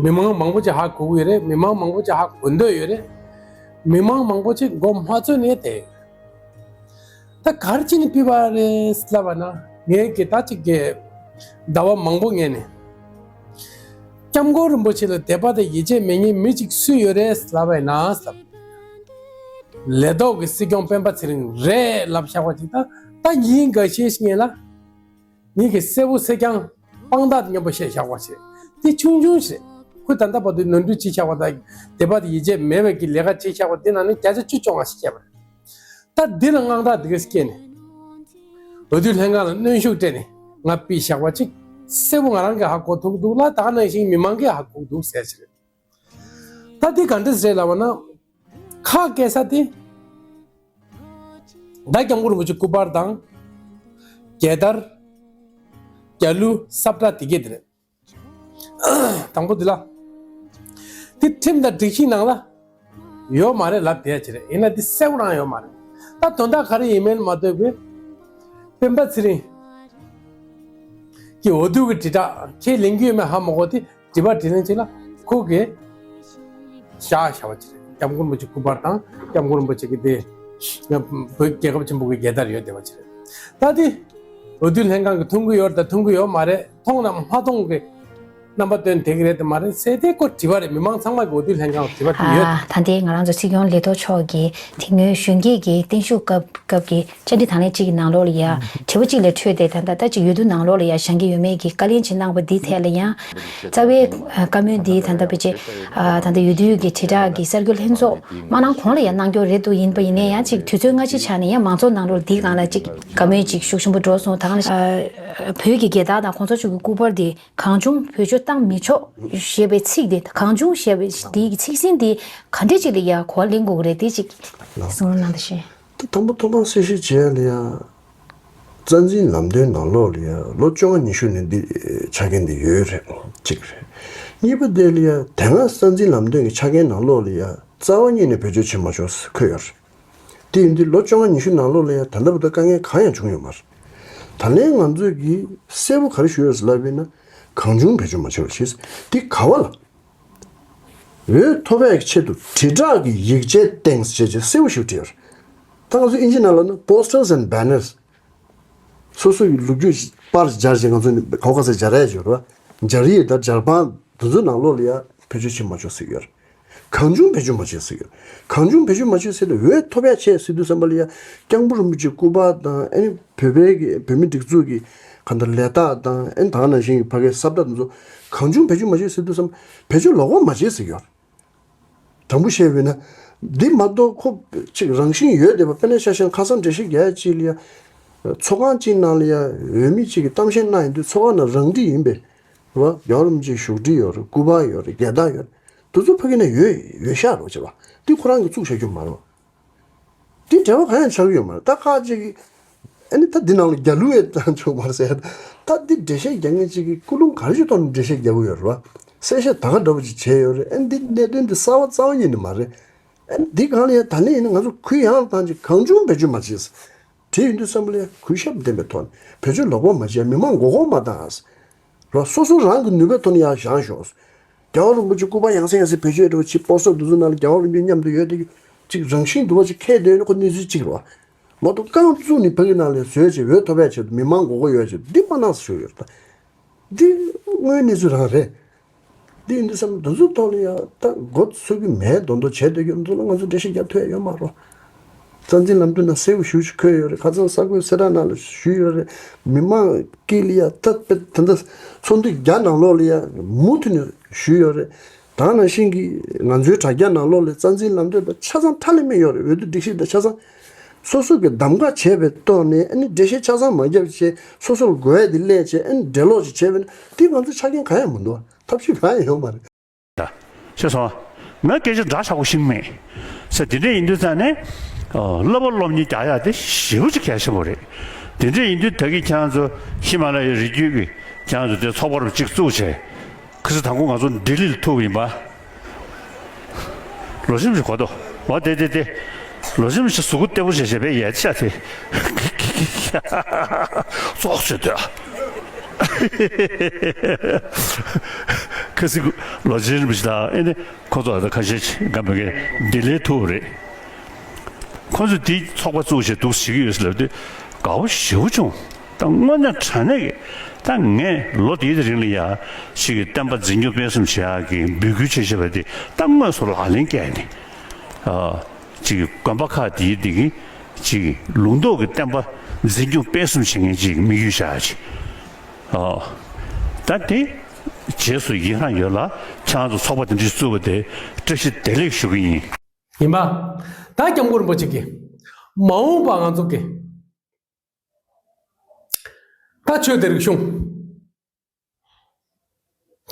མི་མང་མང་པོ་ཅིག་ཧ་གོ་གི་ཡོད་རེད། མི་མང་མང་པོ་ཅིག་ཧ་གོ་འདོད་ཡོད་རེད། མི་མང་མང་པོ་ཅིག་མགོ་མ་ཚོས་ནས་བསྡད་ཡོད་རེད། ད་ག་རེ་བྱས་ནས་ཕུལ་བ་རེད་ལབ་པ་ན་ངས་ཀྱི་ད་ཅིག་གི་ཟླ་བ་མང་པོ་སྔོན་ནས་སྐྱབས་མགོན་རིན་པོ་ཆེ་ལ་དད་པ་དང་ཡིད་ཆེས་མེད་མཁན་མི་ཅིག་སུ་ཡོད་རེད་ལབ་པ་ཡིན་ན་ལབ། ལས་ཐོག་གི་སྲིད་སྐྱོང་སྤེན་པ་ཚེ་རིང་རེད་ལབ་བཞག་པ་ཅིག་ད་ད་ཉིན་འགའ་ཤས་ཤིག་སྔོན་ལ་ངེད་ཀྱི་གསལ་པོ་གསལ་རྐྱང་དཔང་རྟགས་མཉམ་པོ་བཤད་བཞག་པ་ཞིག་དེ་ཆུང་ཆུང་ཞིག་ཁོས་ད་ལྟ་བར་དུ་ནོར་འཁྲུལ་བྱས་བཞག་པ་དང་དད་པ་དང་ཡིད་ཆེས་མེད་པའི་གི་ལས་ཀ་བྱས་བཞག་པ་དེ་ནང་ནས་བརྒྱ་ཆ་བཅུ་བཅོ་ལྔ་ཞིག་བཤད་པ་རེད། ད་འདི་ལ་དངངས་སྐྲག་འདི་ག་སྐྱེས་ནས་འོས་བསྡུ་ལྷན་ཁང་ལ་གནོན་ཤུགས་སྤྲད་ནས་ང་ཕུད་བཞག་པ་ཅིག་གསལ་པོ་ང་རང་གིས་ཧ་གོ་ཐུབ་འདུག་ལ་ད་ག་ནང་བཞིན་མི་མང་གིས་ཧ་གོ་འདུག་ཟེར་ཞིག་རེད། ད་འདི་ག་འདྲས་རེད་ལབ་པ་ན་ཁ་སྐད་ས་དེ་ད་སྐྱབས་མགོན་རིན་པོ་ཆེ་སྐུ་པར་དང་རྒྱལ་དར། རྒྱ་གླུ་ས་བཀྲ་དེ་གས་དེ་རེད། དང་པོ་འདི་ལ། འདི་ཁྲིམས་དང་སྒྲིག་གཞི་ནང་ལ་ཡོད་མ་རེད་ལབ་བསྡད་ཡ་ཅིག་རེད། ཡིན་ན་འདི་གསལ་པོ་རང་ཡོད་མ་རེད། ད་དོན་དག་ག་རེ་ཡིན་མིན་མ་ལྟོས་པའི་སྤེན་པ་ཚེ་རིང་གི་འོས་བསྡུ་གི་དྲིལ་བསྒྲགས་ཁས་ལེན་གྱི་ཡོད་མེད་ཧ་མ་གོ། དེ་དྲི་བ་དྲིས་ལན་ཅིག་ལ་ཁོ་གིས་བཞག་བཞག་པ་ཅིག་རེད། སྐྱབས་མགོན་རིན་པོ་ཆེ་སྐུ་པར་དང་སྐྱབས་མགོན་རིན་པོ་ཆེ་གི་དེ་བོད་རྒྱལ་ཁབ་ཆེན་པོ་གི་རྒྱལ་དར་ཡོད་བསྡད་པ་ཅིག་རེད། ད་དེ་འོས་བསྡུ་ལྷན་ཁང་གིས་མཐོང་གི་ཡོད་རེད་དང་མཐོང་གི་ཡོད་མ་རེད། མཐོང་དང་མ་མཐོང་གི་རྣམ་པ་སྟོན་དེ་གི་རེད་དེ་མ་རེད་ཟེར་དེ་ཁོ་དྲི་བ་རེད། མི་མང་ཚང་མ་གི་འོས་བསྡུ་ལྷན་ཁང་ལ་དྲི་བ་དེ་ཡོད། ཨ། ད་ལྟའི་ང་རང་ཚོ་སྲིད་སྐྱོང་ལས་ཐོག་མཆོག་གིས་དེ་སྔོན་གཞོན་སྐྱེས་ཀྱི་བརྟན་བཞུགས་སྐབས་སྐབས་ཀྱི་བཅར་འདྲི་དང་ལེན་གཅིག་གི་ནང་ལོགས་ལ་ཡ་དྲི་བ་གཅིག་ལ་འཕྲོས་ཏེ། ད་ལྟ་ད་ཅིག་འོས་བསྡུ་ནང་ལོགས་ལ་ཡ་བཞེངས་ཀྱི་ཡོད་མེད་ཀྱི་བཀའ་ལན་ཅིག་གནང་བ་འདིའི་ཐད་ལ་ཡང་རྩ་བའི་ཨ་བཀའ་མོལ་འདི་ད་ལྟ་ཕལ་ཆེར་ཨ་ད་ལྟ་འོས་བསྡུ་གི་དྲིལ་བསྒྲགས་ཀྱི་གསར་འགོད་ལྷན་ཚོགས་མ་གནང་གོང་ལ་ཡང་གནང་སྐྱོར་རེད་འདུག་ཡིན་པ་ཡིན་ནའི་ཡང་ཅིག་དུས་ཚོད་སྔ་ཕྱི་ཆགས་ནས་ཡང་མང་ཚོགས་ནང་ལོགས་འདིའི་སྒང་ལ་ཅིག་བཀའ་མོལ་ཅིག་ཤུགས་ཆེན་པོ་འགྲོ་སོང་། ད་ག་ནང་བཞིན་ཨ་བོད་ཀྱི་རྒྱལ་དར་དང་གོང་ས་མཆོག་གི་སྐུ་པར་དེ་གང་བྱུང་བེད་སྤྱོད་བཏང་མི་ཆོག་ཞེས་པའི་ཚིག་དེ། གང་བྱུང་ཞེས་པའི་དེའི་ཚིག་ཟིན་དེ་ག་འདྲས་ཅིག་ལ་ཡ་གོ་བ་ལེན་དགོས་ཀྱི་རེད། དེ་ཅིག་གསུང་རོགས་གནང་དང་ཤེས། ད་དང་པོ་ཐོག་མར་གསལ་བཤད་བྱས་ལ་ཡ། རྩ་འཛིན་ལམ་སྟོན་ནང་ལོགས་ལ་ཡ་ལོ་བཅོ་ལྔ་ཉི་ཤུ་ནས་འདི་ཆ་རྐྱེན་འདི་ཡོད་རེད། གཅིག་རེད། གཉིས་པ་དེ་ལ་ཡ་དེ་སྔ་རྩ་འཛིན་ལམ་སྟོན་གྱི་ཆ་རྐྱེན་ནང་ལོགས་ལ་ཡ་རྩ་བ་ཉིད་ནས་བེད་སྤྱོད་བྱེད་མ་ཆོག་ཟེར་འཁོད་ཡོད་རེད། དེ་ཡིན་དུས་ལོ་བཅོ་ལྔ་ཉི་ཤུ་ནང་ལོགས་ལ་ཡ་ད་ལྟ་བར་དུ་དཀའ་ངལ་གང་ཡང་བྱུང་ཡོད་མ་རེད། ད་ལན་ང་ཚོས་ཀྱིས་གསལ་པོ་ག་རེ་ཞུས་ཡོད་ཟེར་ལབ་པ་ཡིན་ན། གང་བྱུང་བེད་སྤྱོད་མ་བྱེད་པ་བྱས། འདི་ག་བ་ལ། འོས་ཐོབ་ཡག་གི་ཆེད་དུ་དྲིལ་བསྒྲགས་ཀྱི་ཡིག་ཆའི་སྟེང་ཟེར་བྱས་གསལ་པོ་ཞིག་བྲིས་ཡོད་རེད། ད་ང་ཚོ་ཨིན་ཇི་ནང་ལ་ནི་posters and banners། སོ་སོ་ཡི་ལོ་རྒྱུས་པར་སྦྱར་བྱས་ང་ཚོ་ནི་ག་བ་ག་ས་སྦྱར་ཡ་ཡོད་རེད་བ། སྦྱར་ཡིག་དང་སྦྱར་པང་དེ་ཚོའི་ནང་ལོགས་ལ་ཡ་བེད་སྤྱོད་བྱེད་མ་ཆོག་ཟེར་གྱི་ཡོད་རེད། གང་བྱུང་བེད་སྤྱོད་མ་བྱེད་ཟེར་གྱི་ཡོད་རེད། གང་བྱུང་བེད་སྤྱོད་མ་བྱེད་ཟེར་ཏེ་འོས་ཐོབ་ཡ་བྱས་ཟེར་དུས་ཙམ་པ་ལ་ཡ་སྐྱབས་མགོན་རིན་པོ་ཆེའི་སྐུ་པར་དང་ཨ་ནི་བོད་པའི་གི་བོད་མི་སྒྲིག་འཛུགས་ཀྱི་གང་ལྟར་ལས་རྟགས་དང་ཨ་ནི་ད་ག་ནང་བཞིན་གྱི་ཕ་གའི་ས་བཀྲ་དེ་ཚོ་གང་བྱུང་བེད་སྤྱོད་མ་བྱེད་ཟེར་དུས་ཙམ་བེད་སྤྱོད་ལོག་པ་མ་བྱེད་ཟེར་གྱི་ཡོད་རེད། དྲང་པོ་བཤད་པ་ཡིན་ན། འདི་མ་གཏོགས་ཁོ་ཅིག་རང་བཞིན་ཡོད་བསྡད་པ། དཔེར་ན་ཆ་བཞག་ན་ཁ་སང་འགྲེལ་བཤད་རྒྱག་ཡ་ཅིག་ལ་ཡ། ཚོགས་ཁང་གཅིག་ནང་ལ་ཡ་འོས་མི་གཅིག་གིས་གཏམ་བཤད་གནང་ཡོང་དུས་ཚོགས་ཁང་ནང་རང་འགྲིག་ཡིན་པས། རེད་བ། རྒྱལ་བ་རིན་པོ་ཆེའི་བཞུགས་ཁྲི་ཡོད་རེད། སྐུ་པར་ཡོད་རེད། རྒྱལ་དར་ཡོད་རེད། དེ་ཚོ་ཕ་གི་ནས་ཡོད་ཡོད་ཤག་རེད་བ། བྱས་པ་འདི་ཁོ་རང་གིས་བཙུགས་བཞག་རྒྱུ་མ་རེད་བ། འདི་འབྲེལ་བ་གང་ཡང་ཆགས་ཀྱི་ཡོད་མ་རེད། ད་ཁག་ཅིག་གིས་ཨ་ནི་ད་འདི་ནང་ལ་རྒྱ་གླུ་ཡང་བཏང་ཆོག་མ་རེད་ཟེར། ད་འདི་འགྲེལ་བཤད་རྒྱག་མཁན་ཅིག་གིས་ཀུན་སློང་ག་རེ་ཞིག་ཐོག་ནས་འགྲེལ་བཤད་རྒྱག་གི་ཡོད་རེད་བ། གསལ་བཤད་ད་ག་འདྲ་བོ་ཅིག་བྱས་ཡོད་རེད། ཨ་ནི་འདི་གནད་དོན་འདི་གསར་བ་རྩ་བ་ཉིད་ནས་མ་རེད། ཨ་ནི་འདི་སྒང་ལ་ཡང་ད་ལན་ཡིན་ན་ང་ཚོ་གུ་ཡངས་བཏང་ཅིག་གང་བྱུང་བེད་སྤྱོད་མ་བྱེད། བྲིས་ཡོང་དུས་ཙམ་པ་ལ་ཡང་གུས་ཞབས་ལྡན་པའི་ཐོག་ནས་བེད་སྤྱོད་ལོག་པ་མ་བྱེད། མི་མང་མགོ་སྐོར་མ་བཏང་། རོ། སོ་སོ་རང་གི་ནུས་པའི་ཐོག་ནས་ཡར་བཞེངས་ཤོག་རྒྱལ་བ་རིན་པོ་ཆེ་སྐུ་པར་ཡང་སེ་ཡང་སེ་བེད་སྤྱོད་འགྲོ་བ་ཅིག་པོ་སི་ཊར་འདི་ཚོ་ནང་ལ་རྒྱལ་བ་རིན་པོ་ཆེ་མཉམ་དུ་ཡོད་དེ་ཅིག་རང་བཞིན་འདུ་བ་ཅིག་ཁེལ་བསྡད་ཡོད་ན་ཁོ་གནས་ཚུལ་གཅིག་རེད་བ། མ་གཏོགས་རྐང་བཙུགས་ནས་ཕ་གི་ནང་ལ་བཟོས་བྱས་འོས་ཐོབ་ཡ་ཆེད་དུ་མི་མང་མགོ་སྐོར་ཡོད་ཆེད་དུ་འདི་མ་གནང་ཟེར་ཞུ་ཡོད་རེད་ད། འདི་དངོས་གནས་ཚུལ་རང་རེད། འདི་ཡིན་དུས་ཙམ་འདི་ཚོ་ཐོག་ལ་ཡང་ད་མགོ་ཚོས་ཀྱི་མེད་མདོག་མདོག་བྱས་སྡོད་ཀྱི་འདུག་ལ་ང་ཚོ་འགྲེལ་བཤད་རྒྱག་ཐུབ་ཡ་ཡོད་མ་རེད། རྩ་འཛིན་ལམ་སྟོན་ནང་གསལ་པོ་ཞེ་པོ་ཅིག་འཁོད་ཡོད་རེད། ཁ་སང་གསར་འགོད་གསལ་བསྒྲགས་ནང་ལ་ཞུས་ཡོད་རེད། མི་མང་དཀྱིལ་ལ་ཡ་ད་དཔེ་ད་ལྟ་ཚོགས་འདུ་བརྒྱ་ནང་ལོགས་ལ་ཡ་མུ་མཐུད་ནས་ཞུས་ཡོད་རེད། ད་ག་ནང་བཞིན་གྱི་ང་ཚོའི་དྲ་རྒྱ་ནང་ལོགས་ལ་རྩ་འཛིན་ལམ་སྟོན་པ་ཆ་ཚང་ཐ་ལི་མེ་ཡོད་རེད། འོས་བསྡུ་སྒྲིག་གཞི་དང་ཆ་ཚང་སོ་སོ་གི་གདམ་ག་བྱས་པའི་ཐོག་ནས་ཨ་ནི་འགྲེལ་བཤད་ཆ་ཚང་མ་བརྒྱབ་བྱས་སོ་སོ་ལ་དགོས་ཡ་དེ་སླེབས་བྱས་ཨ་ནི་འགྲེལ་ལོག་ཅིག་བྱས་པ་ཡིན་ན་དེ་ང་ཚོ་ཆ་རྐྱེན་གང་ཡང་མི་འདུག་ཐབས་ཤེས་གང་ཡང་ཡོད་མ་རེད། ཤེས་སོང་། ང་སྐད་ཆ་འདྲ་ཆགས་པོ་ཤེས་མེད། ཟེར་དེ་འདྲ་ཡིན་དུས་ཙང་ནས། ཨ། བསླབ་པ་སློབ་གཉེར་རྒྱག་ཡ་དེ་ཞེ་པོ་ཅིག་གལ་ཆེན་པོ་རེད། དེ་འདྲ་ཡིན་དུས་ད་གིན་ཁྱེད་རང་ཚོ་ཧི་མ་ལ་ཡའི་རི་རྒྱུད་ཀྱི་ཁྱེད་རང་ཚོ་དེ་ཚོགས་པ་རུ་གཅིག་བཙུགས་བྱས། ཁ་སང་དང་པོ་ང་ཚོ་ལྡི་ལི་ལ་ཐུག་པ་ཡིན་པ། ལོ་ཆེན་ཞིག་གོ་དོ། འོ་དེ་དེ་དེ། ལོ་ཆེན་ཞིག་གཟུགས་པོ་བརྟན་པོ་བྱས་བྱས་པས་ཡ་ཆ་དེ། ཙོག་བྱེད་དོ། ཁ་སང་ལོ་ཆེན་རིན་པོ་ཆེ་དང་ཨེ་ནི་ཁོ་ཚོ་ད་ཁ་ཤས་ཅིག་སྒམ་པོ་གི་ལྡི་ལིར་ཐུག་རེད། ཁོ་ཚོས་དེ་ཚོགས་པ་བཙུགས་བྱས་འདུག་བྱེད་ཀྱི་ཡོད་ཟེར་ལབ་དུས་དགའ་པོ་ཞེ་པོ་བྱུང་། ད་དངོས་གནས་དྲང་གནས་ཀྱི་ད་ངས་ལོ་དེའི་རིང་ལ་ཡ་ཅིག་གི་བསྟན་པ་འཛིན་སྐྱོང་སྤེལ་གསུམ་བྱེད་ཡག་གི་འབོད་སྐུལ་བྱེད་བྱས་པ་དེ་ད་དངོས་སུ་ལག་ལེན་བཀལ་ནས། ཨ། ཅིག་གི་དགོན་པ་ཁག་དེའི་དེ་གི་ཅིག་གི་ལུང་རྟོགས་ཀྱི་བསྟན་པ་འཛིན་སྐྱོང་སྤེལ་གསུམ་བྱེད་མཁན་ཅིག་དམིགས་ཡུལ་བཞག་ཅིག་ཨ། ད་དེ་རྗེས་སུ་ཡི་རང་ཡོད་ལ་ཁྱེད་རང་ཚོ་ཚོགས་པ་དེ་འདྲ་བཙུགས་པ་དེ་བཀྲ་ཤིས་བདེ་ལེགས་ཞུ་གི་ཡིན། ཡིན་པ། ད་སྐྱབས་མགོན་རིན་པོ་ཆེ་གིས་མ་འོངས་པ་ང་ཚོ་གི་ད་ཆོས་དང་རིག་གཞུང་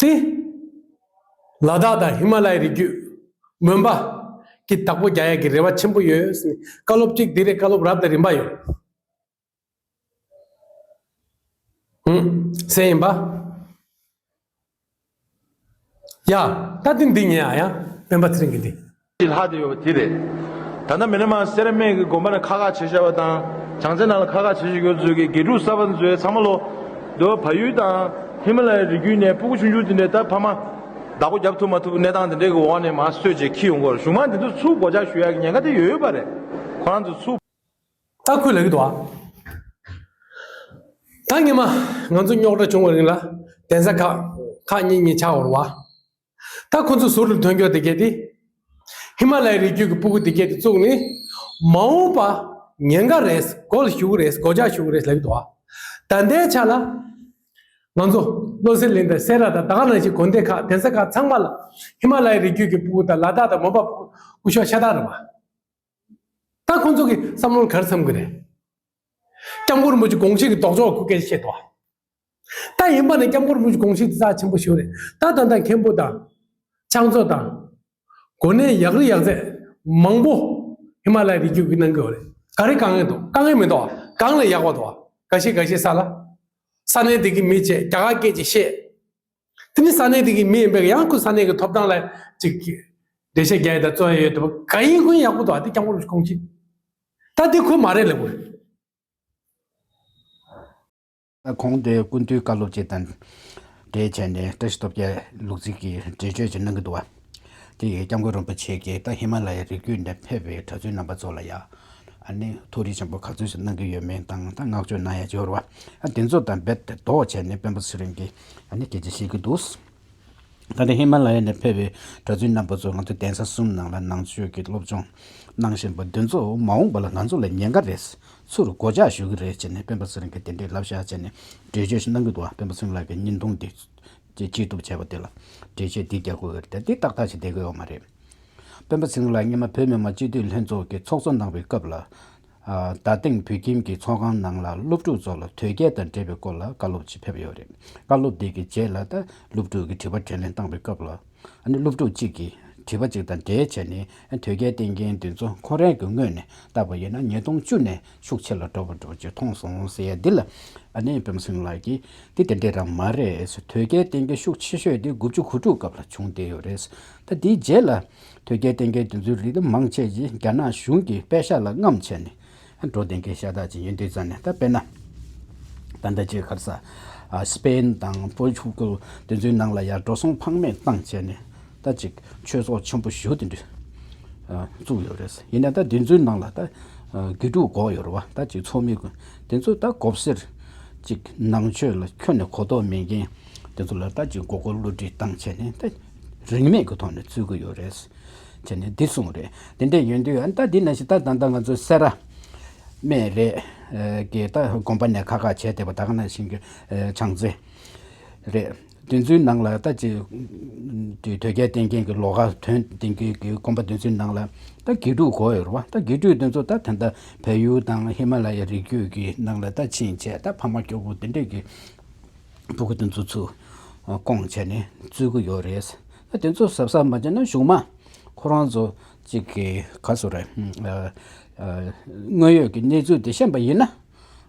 དེ་ལ་དྭགས་དང་ཧི་མ་ལ་ཡའི་རི་རྒྱུད་མོན་པ་གི་བདག་པོ་རྒྱག་ཡ་གི་རེ་བ་ཆེན་པོ་ཡོད་ཟེར་ནས་བཀའ་སློབ་གཅིག་འདི་རེད། བཀའ་སློབ་རབ་དང་རིམ་པ་ཡོད། ཧུམ། སེ་ཡིན་པ། ཡ། ད་དེ་འདི་ཉན་ཨ་ཡ། སྤེན་པ་ཚེ་རིང་གི་འདི། ཅིག་ལྷག་བསྡད་ཡོད་པ་དེ་རེད། ད་ལྟ་མི་ན་མ་སེ་ར་སྨད་ཀྱི་དགོན་པ་ནང་ཁག་ཁག་བྱེད་བཞག་པ་དང་། བྱང་རྩེ་ནང་ལ་ཁག་ཁག་བྱེད་བཞག་ཡོད་ཚོད་ཀྱི་དགེ་ཕྲུག་གསར་པ་ཚོའི་ཚང་མ་ལོ། འདི་བ་བལ་ཡུལ་དང་ཧི་མ་ལ་ཡའི་རི་རྒྱུད་ནས་སྤུ་གུ་ཆུང་ཆུང་དེ་འདྲས་ད་ཕ་མ་བདག་པོ་རྒྱབ་ཐུབ་མ་ཐུབ་གནས་སྟངས་དེ་འདྲས་ཀྱི་འོག་ནས་མར་གསོད་བྱས་ཁྱེར་ཡོང་གི་ཡོད་རེད། གཞུང་མང་དེ་ཚོ་ཚུར་སྒོ་ལྕགས་གཞུ་ཡག་གི་ཉེན་ཁ་དེ་ཡོད་ཡོད་པ་རེད། ཁོ་རང་ཚོ་ཚུར། ད་ཁོས་ལབ་ཀྱི་འདུག་ཨ། ད་སྔོན་མ་ང་ཚོ་རྙོག་དྲ་བྱུང་བའི་རིང་ལ་གདན་ས་ཁག་ཁག་གཉིས་གཉིས་ཆགས་ཡོད་རེད་བ། ད་ཁོ་ཚོ་ཟུར་དུ་ཐོན་རྒྱུ་དེ་གས་དེ། ཧི་མ་ལ་ཡའི་རི་རྒྱུད་ཀྱི་སྤུ་གུ་དེ་གས་དེ་བཙུགས་ནས། མ་འོངས་པ་ཉེན་ཁ་རེད། སྒོ་ལ་ཞུགས་རེད། སྒོ་ལྕགས་ཞུགས་རེད་ལབ་ཀྱི་འདུག་ཨ། ད་ལྟའི་ཆ་ལ། ང་ཚོ་བློ་གསལ་གླིང་དང་སེ་ར་དང་ད་ག་ནང་བཞིན་དགོན་སྡེ་ཁག་གདན་ས་ཁག་ཚང་མ་ལ་ཧི་མ་ལ་ཡའི་རི་རྒྱུད་ཀྱི་སྤུ་གུ་དང་ལ་དྭགས་དང་མོན་པ་སྤུ་གུ་སྐུ་ཞབས་ཤ་སྟག་རེད་བ། ད་ཁོང་ཚོ་གི་བསམ་བློར་ག་རེ་འཚམ་གི་རེད། སྐྱབས་མགོན་རིན་པོ་ཆེ་དགོངས་གཞི་གི་ལྡོག་ཕྱོགས་ཁུ་སྐད་བཤད་དོ། ད་ཡིན་པ་ནི་སྐྱབས་མགོན་རིན་པོ་ཆེ་དགོངས་གཞི་དེ་རྩ་ཆེན་པོ་ཞིག་རེད། ད་ད་ལྟ་མཁན་པོ་དང་། ཕྱག་མཛོད་དང་། གོ་གནས་ཡག་རི་ཡག་ཚད་མང་པོ་ཧི་མ་ལ་ཡའི་རི་རྒྱུད་ཀྱི་གནང་གི་ཡོད་རེད། ག་རེ་དཀའ་ངལ་འདུག་དཀའ་ངལ་མི་འདུག་གང་ལ་ཡག་པ་འདུག་ག་ཤེད་ག་ཤེད་ས་ལ། ས་གནས་དེ་གི་མི་བྱས་རྒྱ་གར་སྐད་ཅིག་བཤད། དེ་ནི་ས་གནས་དེ་གི་མི་ཡིན་པས་ཡང་ཁོ་ས་གནས་ཀྱི་ཐོབ་ཐང་ལ་ཅིག་འགྲེལ་བཤད་རྒྱག་ཡས་དང་རྩོད་ཡས་ཡོད་དུས་ག་ཡིན་ཁོ་ཡིན་ཡག་པོ་འདུག་ཨ་དེ་སྐྱབས་མགོན་རིན་པོ་ཆེ་དགོངས་གཞི། ད་དེ་ཁོ་མ་རེད་ལབ་དགོས། ད་གོང་དེ་སྐུ་མདུན་བཀའ་སློབ་ཅིག་དང་འབྲེལ་བྱས་ནས་བཀྲ་ཤིས་སྟོབས་རྒྱལ་ལུག་རྫི་གིས་འགྲེལ་བརྗོད་ཅིག་གནང་གི་འདུག་བ། དེ་ཡིས་སྐྱབས་མགོན་རིན་པོ་ཆེ་གིས་ད་ཧི་མ་ལ་ཡའི་རི་རྒྱུད་ནས་ཕེབས་པའི་གྲྭ་བཙུན་རྣམ་པ་ཚོ་ལ་ཡ། ཨ་ནི་ཐུགས་རེ་ཆེན་པོ་ག་ཚོད་ཞིག་གནང་གི་ཡོད་མེད་དང་ད་བསྔགས་བརྗོད་གནང་ཡ་ཅིག་ཡོད་རེད་བ། ཨ་དེ་ཚོ་དང་རྦད་དེ་ལྡོག་བྱས་ནས་སྤེན་པ་ཚེ་རིང་གིས་ཨ་ནི་སྐད་ཆ་བཤད་ཀྱི་འདུག་ད་ལྟ་ཧི་མ་ལ་ཡ་ནས་ཕེབས་པའི་གྲྭ་བཙུན་རྣམ་པ་ཚོ་ང་ཚོ་གདན་ས་གསུམ་ནང་ལ་ནང་ཆོས་ཀྱི་སློབ་སྦྱོང་གནང་བཞིན་པ་འདི་ཚོ་མ་འོངས་པ་ལ་ང་ཚོ་ལ་ཉེན་ཁ་རེད། ཚུར་སྒོ་ལྕགས་ཞུ་གི་རེད་ཅེས་ནས་སྤེན་པ་ཚེ་རིང་གིས་དེ་འདྲའི་ལབ་བཞག་ཅེས་ནས་འགྲེལ་བརྗོད་ཞིག་གནང་གི་འདུག་ཨ་སྤེན་པ་ཚེ་རིང་ལགས་ཀྱི་བརྙན་ཐུང་འདི་ཅིག་བཅད་གཏུབ་བྱས་པ་དེ་ལ་འགྲེལ་བཤད་འདི་རྒྱག་དགོས་ཀྱི་རེད་དེ་འདི་ཏག་ཏག་ཅིག་བསྡད་ཀྱི་ཡོད་མ་རེད། སྤེན་པ་ཚེ་རིང་ལགས་སྔོན་མ་བོད་མི་མང་སྤྱི་འཐུས་ལྷན་ཚོགས་ཀྱི་ཚོགས་གཙོ་གནང་བའི་སྐབས་ལ། ཨ་རྡ་སྟེང་བོད་ཁྱིམ་གྱི་ཚོགས་ཁང་ནང་ལ་སློབ་ཕྲུག་ཚོ་ལ་དོལ་རྒྱལ་དང་འབྲེལ་བའི་སྐོར་ལ་བཀའ་སློབ་ཅིག་ཕེབས་ཡོད་རེད། བཀའ་སློབ་དེ་གི་རྗེས་ལ་ད་སློབ་ཕྲུག་གིས་དྲི་བ་དྲིས་ལན་བཏང་བའི་སྐབས་ལ། ཨ་ནི་སློབ་ཕྲུག་གཅིག་གིས་དྲི་བ་གཅིག་དང་འབྲེལ་བྱས་ནས་དོལ་རྒྱལ་བསྟེན་མཁན་དེ་ཚོ་ཁོ་རང་གི་ངོས་ནས་བལྟས་པ་ཡིན་ན་ཉིས་སྟོང་བཅུ་ནས་ཤུགས་ཆེ་ལ་འགྲོ་བ་འགྲོ་ཅིག་མཐོང་སོང་ཟེར་ཡ་འདི་ལ། ཨ་ནི་སྤེན་པ་ཚེ་རིང་ལགས་ཀྱིས་འདི་དེ་འདྲས་རང་མ་རེད། དོལ་རྒྱལ་བསྟེན་མཁན་ཤུགས་ཆེ་ཤོས་དེ་དགུ་བཅུ་གོ་དྲུག་སྐབས་ལ་བྱུང་བསྡད་ཡོད་རེད། ད་དེའི་རྗེས་ལ་དོལ་རྒྱལ་བསྟེན་མཁན་དེ་ཚོའི་རིགས་དེ་མང་ཆེ་ཅིག་རྒྱ་ནག་གཞུང་གི་པད་ཤག་ལ་རྔམ་བྱས་ནས་འགྲོ་བསྡད་མཁན་ཤ་སྟག་ཅིག་ཡིན་དུས་ཙང་ནས་ད་དཔེར་ན། ད་ལྟ་ཅིག་ག་རེ་ཟ། ཨ་སི་པེན་དང་པོར་ཆུ་གལ་དེ་ཚོའི་ནང་ལ་ཡར་འགྲོ་སོང་ཕངས་མེད་བཏང་བྱས་ནས་ད་ཅིག་ཆོས་ཚོགས་ཆེན་པོ་ཞེ་པོ་དེ་འདྲ་ཨ་བཙུགས་ཡོད་རེད། ཡིན་ན་ད་དེ་ཚོའི་ནང་ལ་ད་ཨ་དགེ་ཕྲུག་དགོས་ཡོད་རེད་བ། ད་ཅིག་ཚོགས་མི་ཀུན་དེ་ཚོ་ད་མགོ་སེར་ཅིག་ནང་ཆོས་ལ་ཁྱོན་ནས་གོ་རྟོགས་མེད་མཁན་དེ་ཚོ་ལ་ད་ཅིག་མགོ་སྐོར་བསླུ་བྲིད་བཏང་བྱས་ནས་ད་རིན་མེད་ཀྱི་ཐོག་ནས་བཙུགས་ཀྱི་ཡོད་རེད། བྱས་ནས་འདི་གསུངས་རེད། དེ་འདྲས་ཡོང་དུས་ཨ་ནི་ད་འདི་ནང་བཞིན་ད་ད་ལྟ་ང་ཚོ་སེ་ར་སྨད་རེད། ཨ་གི་ད་དགོན་པ་ནས་ཁག་ཁག་བྱས་བསྡད་པ་ད་ག་ནང་བཞིན་གྱི་ཨ་བྱང་རྩེ་རེད། དེ་ཚོའི་ནང་ལ་ད་ཅིག་དེ་དོལ་རྒྱལ་བསྟེན་མཁན་གྱི་ལོགས་ཀ་ཐོན་བསྡད་མཁན་གྱི་དགོན་པ་དེ་ཚོའི་ནང་ལ་ད་དགེ་ཕྲུག་དགོས་ཡོད་རེད་བ། ད་དགེ་ཕྲུག་དེ་ཚོ་ད་ད་ལྟ་བལ་ཡུལ་དང་ཧི་མ་ལ་ཡའི་རི་རྒྱུད་ཀྱི་ནང་ལ་ད་ཕྱིན་བྱས་ད་ཕ་མ་སྐྱོ་པོ་དེ་འདྲས་ཀྱི་ཕྲུ་གུ་དེ་ཚོ་ཚུར་སྐོང་བྱས་ནས་བཙུགས་ཀྱི་ཡོད་རེད། ད་དེ་ཚོ་གཟབ་གཟབ་མ་བྱས་ན་གཞུག་མ་ཁོ་རང་ཚོ་གཅིག་གི་ག་ཟེར་རེད། ཨ་ཨ་དངོས་ཡོད་ཀྱི་གནས་ཚུལ་དེ་ཤེས་པ་ཡིན་ན་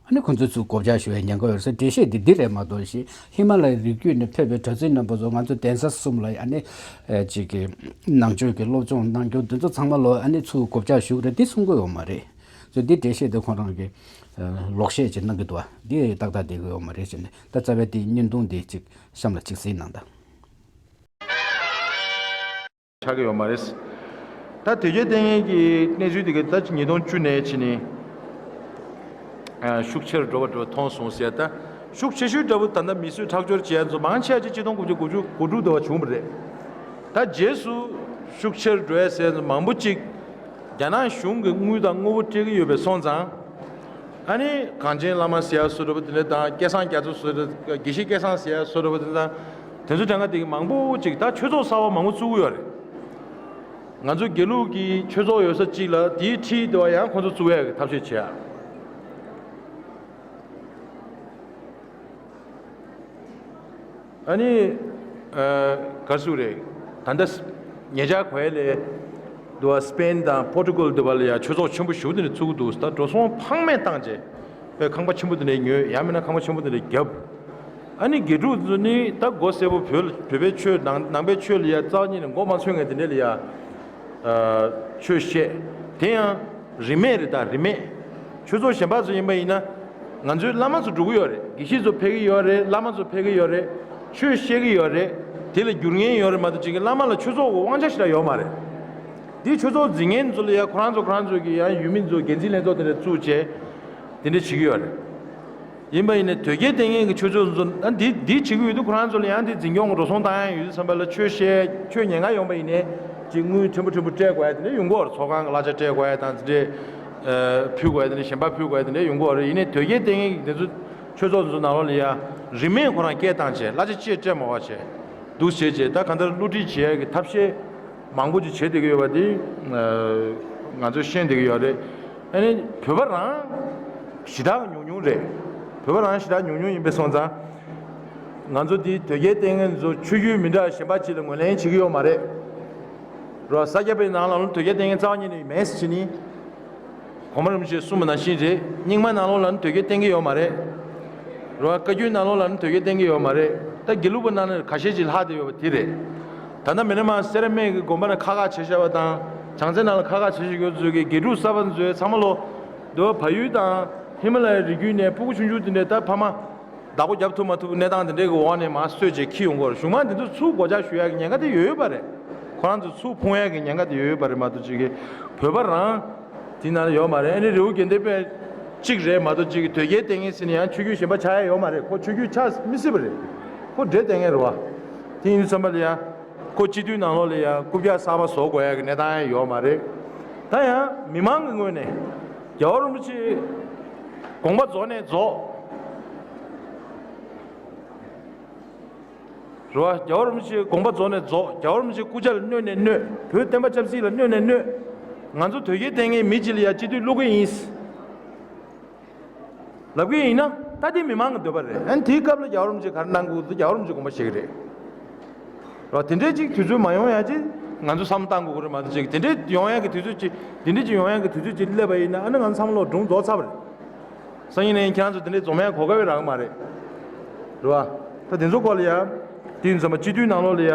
ཨ་ནི་ཁོ་ཚོ་ཚུར་སྒོ་ལྕགས་ཞུ་བའི་ཉེན་ཁ་ཡོད་རེད་ཟེར་འགྲེལ་བཤད་འདི་འདི་རེད་མ་གཏོགས་ཤིག་ཧི་མ་ལ་ཡའི་རི་རྒྱུད་ནས་ཕེབས་པའི་གྲྭ་བཙུན་རྣམ་པ་ཚོ་ང་ཚོ་གདན་ས་གསུམ་ལ་ཨ་ནི་ཨ་གཅིག་གི་ནང་ཆོས་ཀྱི་སློབ་སྦྱོང་གནང་རྒྱུ་འདི་ཚོ་ཚང་མ་ལོ་ཨ་ནི་ཚུར་སྒོ་ལྕགས་ཞུ་གི་རེད་འདི་གསུང་གི་ཡོད་མ་རེད། ཚོས་འདི་འགྲེལ་བཤད་དེ་ཁོ་རང་གིས་ལོག་བཤད་ཅིག་གནང་གི་འདུག་བ། འདི་ཏག་ཏག་བསྡད་ཀྱི་ཡོད་མ་རེད་ཟེར་ནས་ད་རྩ་བའི་དེའི་བརྙན་ཐུང་དེ་ཅིག་གཤམ་ལ་ཅིག་གཟིགས་གནང་དང་། ཆགས་ཀྱི་ཡོད་མ་རེད། ད་དོལ་རྒྱལ་བསྟེན་མཁན་གྱི་གནས་ཚུལ་དེ་ག་ད་ཉིས་སྟོང་བཅུ་ནས་ཕྱིན་ནས་ཤུགས་ཆེར་འགྲོ་བ་འགྲོ་བ་མཐོང་སོང་ཟེར། ད་ཤུགས་ཆེ་ཤོས་འདྲ་པོ་ད་ལྟ་མི་གསོད་ཁྲག་སྦྱོར་བྱེད་ཡ་ཚོ་མང་ཆེ་བ་ཅིག་ཆིག་སྟོང་དགུ་བརྒྱ་དགུ་བཅུ་གོ་དྲུག་དུ་བ་བྱུང་བ་རེད། ད་རྗེས་སུ་ཤུགས་ཆེར་འགྲོ་ཡ་ཟེར་མང་པོ་ཅིག་རྒྱ་ནག་གཞུང་གིས་དངུལ་དང་དངོས་པོ་སྤྲད་ཀྱི་ཡོད་པས་སོང་ཙང་། ཨ་ནི་གངས་ཅན་བླ་མ་ཟེར་ཡ་བཟོ་འདྲ་པོ་དེ་འདྲ་དང་སྐལ་བཟང་རྒྱ་མཚོ་བཟོ་འདྲ་དགེ་བཤེས་སྐལ་བཟང་ཟེར་ཡ་བཟོ་འདྲ་པོ་དེ་འདྲ་དང་དེ་ཚོ་གྲངས་ཀ་དེ་གི་མང་པོ་ཅིག་ད་ཆོས་ཚོགས་གསར་པ་མང་པོ་བཙུགས་ཀྱི་ཡོད་རེད། ང་ཚོ་དགེ་ལུགས་ཀྱི་ཆོས་ཚོགས་ཡོད་ས་གཅིག་ལ་དེའི་འཁྲིས་དེ་བ་ཡང་ཁོང་ཚོ་བཙུགས་ཡ་གི་ཐབས་ཤེས་བྱེད་ཡ། ཨ་ནི། ཨ་ག་རེ་ཟེར་རེད། ད་ལྟ་ཉེ་ཆར་གོ་ཡ་ལས། འདུག་བ་སི་པེན་དང་པོར་ཊུ་གལ་འདི་བ་ལ་ཡ་ཆོས་ཚོགས་ཆེན་པོ་ཞེ་པོ་དེ་འདྲ་བཙུགས་འདུག་ད་འགྲོ་སོང་ཕངས་མེད་བཏང་རྗེས། པའི་ཁང་པ་ཆེན་པོ་དེ་འདྲ་ཉོས་ཡང་མིན་ན་ཁང་པ་ཆེན་པོ་དེ་འདྲ་བརྒྱབ། ཨ་ནི་དགེ་ཕྲུག་ཚོ་ནི་ད་མགོ་སེར་པོ་བོད་ལ་བོད་པའི་ཆོས་ནང་ནང་པའི་ཆོས་ལ་ཡ་རྩ་བ་ཉིད་ནས་མགོ་མ་ཚོས་མཁན་དེ་འདྲས་ལ་ཡ་ཨ་ཆོས་བཤད། དེ་ཡང་རིས་མེད་རེད། ད་རིས་མེད་ཆོས་ཚོགས་གཞན་པ་ཚོ་ཡིན་པ་ཡིན་ན་ང་ཚོའི་བླ་མ་ཚོ་འགྲོ་གི་ཡོད་རེད། དགེ་བཤེས་ཚོ་ཕེབས་ཀྱི་ཡོད་རེད། བླ་མ་ཚོ་ཕེབས་ཀྱི་ཡོད་རེད། ཆོས་བཤད་ཀྱི་ཡོད་རེད། དེ་ལ་བསྒྱུར་མཁན་ཡོད་རེད་མ་གཏོགས་ཅིག་གི་བླ་མ་ལ་ཆོས་ཚོགས་ཀྱི་དབང་ཆ་ཞེ་དྲག་ཡོད་མ་རེད། དེ་ཆོས་ཚོགས་འཛིན་མཁན་ཚོ་ལ་ཡ་ཁོ་རང་ཚོ་ཁོ་རང་ཚོ་གི་ཡང་ཡུལ་མི་ཚོ་འགན་འཛིན་ལྷན་ཚོགས་དེ་འདྲ་བཙུགས་བྱས་དེ་འདྲ་བྱེད་ཀྱི་ཡོད་རེད། ཡིན་པ་ཡིན་ནའི་དོལ་རྒྱལ་བསྟེན་མཁན་གྱི་ཆོས་ཚོགས་ཚོ་ཨ་འདི་འདི་བྱེད་ཀྱི་ཡོད་དུས་ཁོ་རང་ཚོ་ལ་ཡང་དེ་འཛིན་སྐྱོང་གི་འགྲོ་སོང་བཏང་ཡ་ཡོད་དུས་ཙམ་པ་ལ་ཆོས་བཤད་ཆོས་ཉན་ག་ཡོང་པ་ཡིན་ནའི་ཅིག་དངུལ་ཕྲན་བུ་ཕྲན་བུ་སྤྲད་དགོས་ཡ་དེ་འདྲ་ཡོང་གི་ཡོད་རེད། ཚོགས་ཁང་གི་གླ་ཆ་སྤྲད་དགོས་ཡ་དང་དེ་འདྲས་ཕུལ་དགོས་ཡ་དེ་འདྲས་གཞན་པ་ཕུལ་དགོས་ཡ་དེ་འདྲས་ཡོང་གི་ཡོད་རེད། ཡིན་ནའི་དོལ་རྒྱལ་བསྟེན་མཁན་གྱི་དེ་ཚོ་ཆོས་ཚོགས་ཚོ་ནང་ལོགས་ལ་ཡ་རིན་མེད་ཁོ་རང་སྐད་བཏང་བྱས་གླ་ཆ་ཅིག་སྤྲད་མ་དགོས་བྱས་འདུག་བྱས་བྱས་ད་གང་ལྟར་བསླུ་བྲིད་བྱེད་ཡ་གི་ཐབས་ཤེས། མང་པོ་ཅིག་བྱེད་བསྡད་ཀྱི་ཡོད་པ་དེ་ང་ཚོས་ཤེས་བསྡད་ཀྱི་ཡོད་རེད། ཨ་ནི་བོད་པ་རང་ཞེ་དྲག་ཉུང་ཉུང་རེད། བོད་པ་རང་ཞེ་དྲག་ཉུང་ཉུང་ཡིན་པས་སོང་ཙང་ང་ཚོ་འདི་དོལ་རྒྱལ་བསྟེན་མཁན་ཚོ་ཆོས་བརྒྱུད་མི་འདྲ་གཞན་པ་ཅིག་ལ་ངོས་ལེན་བྱེད་ཀྱི་ཡོད་མ་རེད། རོ་ས་སྐྱ་པའི་ནང་ལ་དོལ་རྒྱལ་བསྟེན་མཁན་རྩ་བ་ཉིད་ནས་མེད་ཟེར་བྱས་ནི། གོང་མ་རིན་པོ་ཆེས་གསུངས་པ་ནང་བཞིན་རེད། རྙིང་མ་ནང་ལོགས་ལ་ནི་དོལ་རྒྱལ་བསྟེན་གྱི་ཡོད་མ་རེད། རེད་བ། བཀའ་བརྒྱུད་ནང་ལོགས་ལ་ནི་དོལ་རྒྱལ་བསྟེན་གྱི་ཡོད་མ་རེད། ད་དགེ་ལུགས་པ་ནང་ནས་ཁ་ཤས་ཅིག་ལྷག་བསྡད་ཡོད་པ་དེ་རེད། ད་ལྟ་མི་རིང་མ་སེ་ར་སྨད་ཀྱི་དགོན་པ་ནས་ཁག་ཁག་བྱས་བཞག་པ་དང་བྱང་རྩེ་ནང་ལ་ཁག་ཁག་བྱས་བཞག་ཡོད་ཚོད་ཀྱི་དགེ་ཕྲུག་གསར་པ་ཚོས་ཚང་མ་ལོ་འདི་བ་བལ་ཡུལ་དང་ཧི་མ་ལ་ཡའི་རི་རྒྱུད་ནས་ཕྲུ་གུ་ཆུང་ཆུང་དེ་འདྲས་ད་ཕ་མ་བདག་པོ་རྒྱབ་ཐུབ་མ་ཐུབ་གནས་སྟངས་དེ་འདྲས་ཀྱི་འོག་ནས་མར་གསོད་བྱས་ཁྱེར་ཡོང་གི་ཡོད་རེད། གཞུང་མང་དེ་ཚོ་ཚུར་སྒོ་ལྕགས་གཞུ་ཡག་གི་ཉེན་ཁ་དེ་ཡོད་ཡོད་པ་རེད། ཁོ་རང་ཚོ་ཚུར་ཕུང་ཡག་གི་ཉེན་ཁ་དེ་ཡོད་ཡོད་པ་རེད་མ་གཏོགས་ཅིག་གི་བོད་པ་རང་དེ་ནང་ལ་ཡོད་མ་རེད། ཨ་ནི་རི་བོ་དགེ་ལྡན་པའི་གཅིག་རེད་མ་གཏོགས་ཅིག་གི་དོལ་རྒྱལ་བསྟེན་མཁན་ཟེར་ནས་ཡང་ཆོས་བརྒྱུད་གཞན་པ་ཆགས་ཡ་ཡོད་མ་རེད། ཁོ་ཆོས་བརྒྱུད་ཆགས་མི་སྲིད་པ་རེད། ཁོ་འདྲེ་བསྟེན་མཁན་རེད་བ། དེ་ཡིན་དུས་ཙམ་པ་ལ་ཡང་ཁོ་སྤྱི་འཐུས་ནང་ལོགས་ལ་ཡང་རྐུབ་བཀྱག་གསར་པ་བཟོ་དགོས་ཡ་གི་གནས་སྟངས་ཡང་ཡོད་མ་རེད། ད་ཡང་མི་མང་གི་ངོས་ནས་རྒྱལ་བ་རིན་པོ་ཆེ་དགོངས་པ་རྫོགས་ནས་རྫོགས། རེད་བ། རྒྱལ་བ་རིན་པོ་ཆེའི་དགོངས་པ་རྫོགས་ནས་རྫོགས། རྒྱལ་བ་རིན་པོ་ཆེའི་སྐུ་ཕྱྭ་ལ་གནོད་ནས་གནོད། བོད་བསྟན་པ་ཆབ་སྲིད་ལ་གནོད་ནས་གནོད། ང་ཚོ་དོལ་རྒྱལ་བསྟེན་མཁན་མི་གཅིག་ལ་ཡ་སྤྱི་འཐུས་བླུག་གི་ཡིན་ལབ་གི་ཡིན་ན་ད་དེ་མི་མང་གི་འདོད་པ་རེད། ཨ་ནི་དེའི་སྐབས་ལ་རྒྱལ་བ་རིན་པོ་ཆེས་ག་རེ་གནང་དགོས་འདུག་རྒྱལ་བ་རིན་པོ་ཆེས་དགོངས་པ་བཞེས་ཀྱི་རེད། རེད་བ། དེ་འདྲའི་ཅིག་དུས་ཚོད་མ་ཡོང་ཡ་ཅིག་ང་ཚོ་བསམ་བློ་བཏང་དགོས་ཀྱི་རེད་མ་གཏོགས་ཅིག་དེ་འདྲའི་ཡོང་ཡ་གི་དུས་ཚོད་ཅིག་དེ་འདྲའི་ཅིག་ཡོང་ཡ་གི་དུས་ཚོད་ཅིག་སླེབས་པ་ཡིན་ན་ཨ་ནི་ང་ཚོ་བསམ་བློ་སྒྲུང་རྫོགས་ཚར་བ་རེད། སང་ཉིན་ནས་ཁྱེད་རང་ཚོ་དེ་འདྲའི་འཛོམས་ཡ་གོ་སྐབས་རག་གི་མ་རེད། རེད་བ། ད་དེ་ཚོ་སྐོར་ལ་ཡ། དེ་ཡིན་ཙམ་པ་སྤྱི་འཐུས་ནང་ལོགས་ལ་ཡ།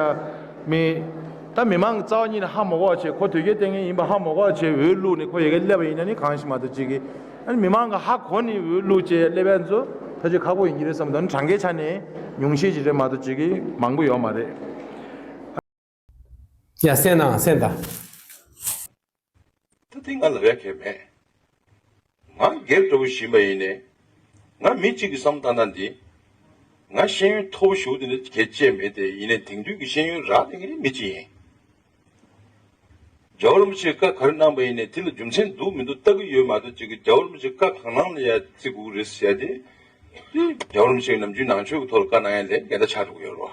མི། ད་མི་མང་གི་རྩ་བ་ཉིད་ནས་ཧ་མ་གོ་བ་བྱས་ཁོ་དོལ་རྒྱལ་བསྟེན་མཁན་ཡིན་པ་ཧ་མ་གོ་བ་བྱས་འོས་བླུགས་ནས་ཁོ་ཡ་གི་སླེབས་པ་ཡིན་ན་ནི་གང་ཞིག་མ་གཏོགས་ཅིག་གི། ཨ་ནི་མི་མང་གི་ཧ་གོ་ནས་འོས་བླུགས་བྱས་སླེབས་ཡ་ཚོ་ཕལ་ཆེར་ཁག་པོ་ཡིན་གྱི་རེད་བསམ་འདུག་ཨ་ནི་གྲངས་ཀའི་ཆ་ནས་ཉུང་ཤས་ཅིག་རེད་མ་གཏོགས་ཅིག་གི་མང་པོ་ཡོད་མ་རེད། ཡ་གསན་དང་གསན་དང་། ད་དེ་ང་ལ་རེ་གལ་མེད། ང་སྒེར་འདྲ་བོ་ཞིག་ཡིན་པ་ཡིན་ནའི། ང་མི་གཅིག་གི་བསམ་བློ་བཏང་ན་འདི། ང་ཤེས་ཡོན་མཐོ་པོ་ཞེ་པོ་དེ་འདྲ་གལ་ཆེ་མེད་དེ་ཡིན་ནའི་དེང་དུས་ཀྱི་ཤེས་ཡོན་རག་བསྡད་མཁན་རེད་མི་གཅིག་ཡིན། རྒྱལ་བ་རིན་པོ་ཆེས་བཀའ་ག་རེ་གནང་པ་ཡིན་ནའི་དེ་ལ་རྒྱུ་མཚན་འདུག་མི་འདུག་ལྟ་གི་ཡོད་མ་གཏོགས་ཅིག་གི་རྒྱལ་བ་རིན་པོ་ཆེ་བཀའ་གང་གནང་ལ་ཡ་བརྩི་དགོས་ཀྱི་རེད་ཟེར་ཡ་དེ། དེ་རྒྱལ་བ་རིན་པོ་ཆེ་ནམ་རྒྱུན་ནང་ཆོས་ཀྱི་ཐོག་ལ་བཀའ་གནང་ཡ་ལས་འགལ་ཟླ་ཆགས་འགྲོ་གི་ཡོད་རེད་བ།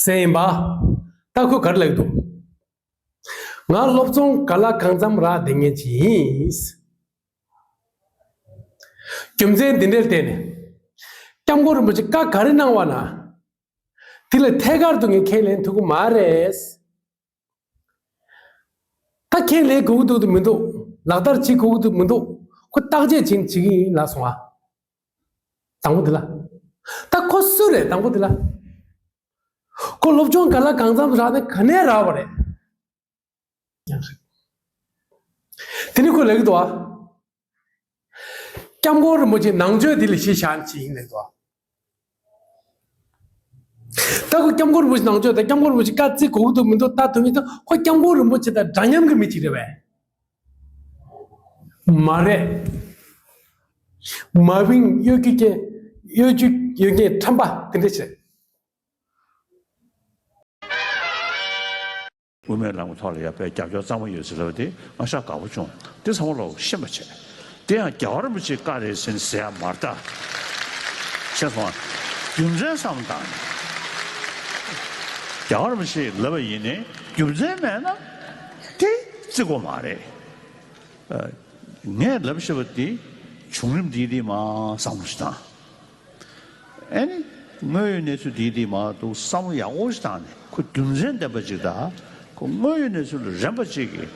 ཟེར་ཡིན་པ། ད་ཁོས་ག་རེ་ལབ་ཀྱི་འདུག་ང་སློབ་སྦྱོང་ག་ལ་གང་འཚམ་རག་བསྡད་མཁན་ཅིག་ཡིན། རྒྱུ་མཚན་འདི་འདྲར་བརྟེན་ནས། སྐྱབས་མགོན་རིན་པོ་ཆེ་བཀའ་ག་རེ་གནང་བ་ན། དེ་ལ་ཐད་ཀར་དུ་ངས་ཁས་ལེན་ཐུབ་ཀྱི་མ་རེད། ད་ཁས་ལེན་དགོས་ཀྱི་འདུག་མི་འདུག་ལག་བསྟར་བྱེད་དགོས་ཀྱི་འདུག་མི་འདུག་ཁོ་བརྟག་དཔྱད་བྱེད་བྱེད་ཀྱི་ཡིན་ལབ་སོང་ཨ། དང་པོ་དེ་ལ། ད་ཁོ་སུ་རེད་དང་པོ་དེ་ལ། ཁོ་སློབ་སྦྱོང་ག་ལ་གང་འཚམ་རག་ནས་ག་ནས་རག་པ་རེད། དེ་ནི་ཁོས་ལབ་ཀྱི་འདུག་ཨ། སྐྱབས་མགོན་རིན་པོ་ཆེ་ནང་ཆོས་འདི་ལ་གཞི་བཞག་ནས་བྱེད་ཀྱི་ཡིན་ལབ་འདུག་ཨ། ད་ཁོ་སྐྱབས་མགོན་རིན་པོ་ཆེ་ནང་ཆོས་དང་སྐྱབས་མགོན་རིན་པོ་ཆེ་བཀའ་བརྩི་དགོས་ཀྱི་འདུག་མི་འདུག་ལྟ་ཐུབ་མི་ཐུབ་ཁོ་སྐྱབས་མགོན་རིན་པོ་ཆེ་དང་འདྲ་མཉམ་གྱི་མི་ཅིག་རེད་པས། མ་རེད། མ་བིང་གཡོ་སྒྱུ་ཅན། གཡོ་སྒྱུ་ཡོད་མཁན་ཁྲམ་པ་དེ་འདྲ་ཞིག་རེད། དབུ་མའི་ལམ་གྱི་ཐོག་ལ་ཡ་དཔེ་རྒྱབ་སྐྱོར་གཙང་མ་ཡོད་ཟེར་ལབ་དེ་ང་ཤ་དགའ་པོ་བྱུང་། དེ་ཚང་མ་ལོག་ཤེས་པ་བྱས། དེ་ཡང་རྒྱལ་བ་རིན་པོ་ཆེའི་བཀའ་རེད་ཟེར་ནས་ཟེར་ཡ་མ་རེད་ད། ཤེས་སོང་ཨ། རྒྱུ་མཚན་བསམ་བཏང་ནས། རྒྱལ་བ་རིན་པོ་ཆེས་ལབ་པ་ཡིན་ནའི་རྒྱུ་མཚན་མེད་ན་དེ་བརྩི་དགོས་མ་རེད། ཨ། ངས་ལབ་ཤེས་པ་དེ་བྱུང་རིམ་འདི་འདི་མ་བསམ་བློ་ཞིག་བཏང་། ཨེ་ནི། དངོས་ཡོད་གནས་ཚུལ་འདི་འདི་མ་གཏོགས་བསམ་བློ་ཡག་པོ་ཞིག་བཏང་ནས་ཁོ་རྒྱུ་མཚན་ལྡན་པ་ཅིག་དང་། ཁོ་དངོས་ཡོད་གནས་ཚུལ་ལ་རན་པ་ཅིག་གིས་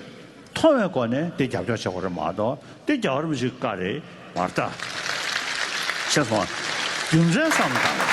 མཐོང་བའི་སྒོ་ནས་དེ་རྒྱབ་སྐྱོར་བྱེད་དགོས་རེད་མ་གཏོགས་དེ་རྒྱལ་བ་རིན་པོ་ཆེའི་བཀའ་རེད་མ་རེད་ད། ཤེས་སོང་ཨ། རྒྱུ་མཚན་བསམ་བློ་བཏང་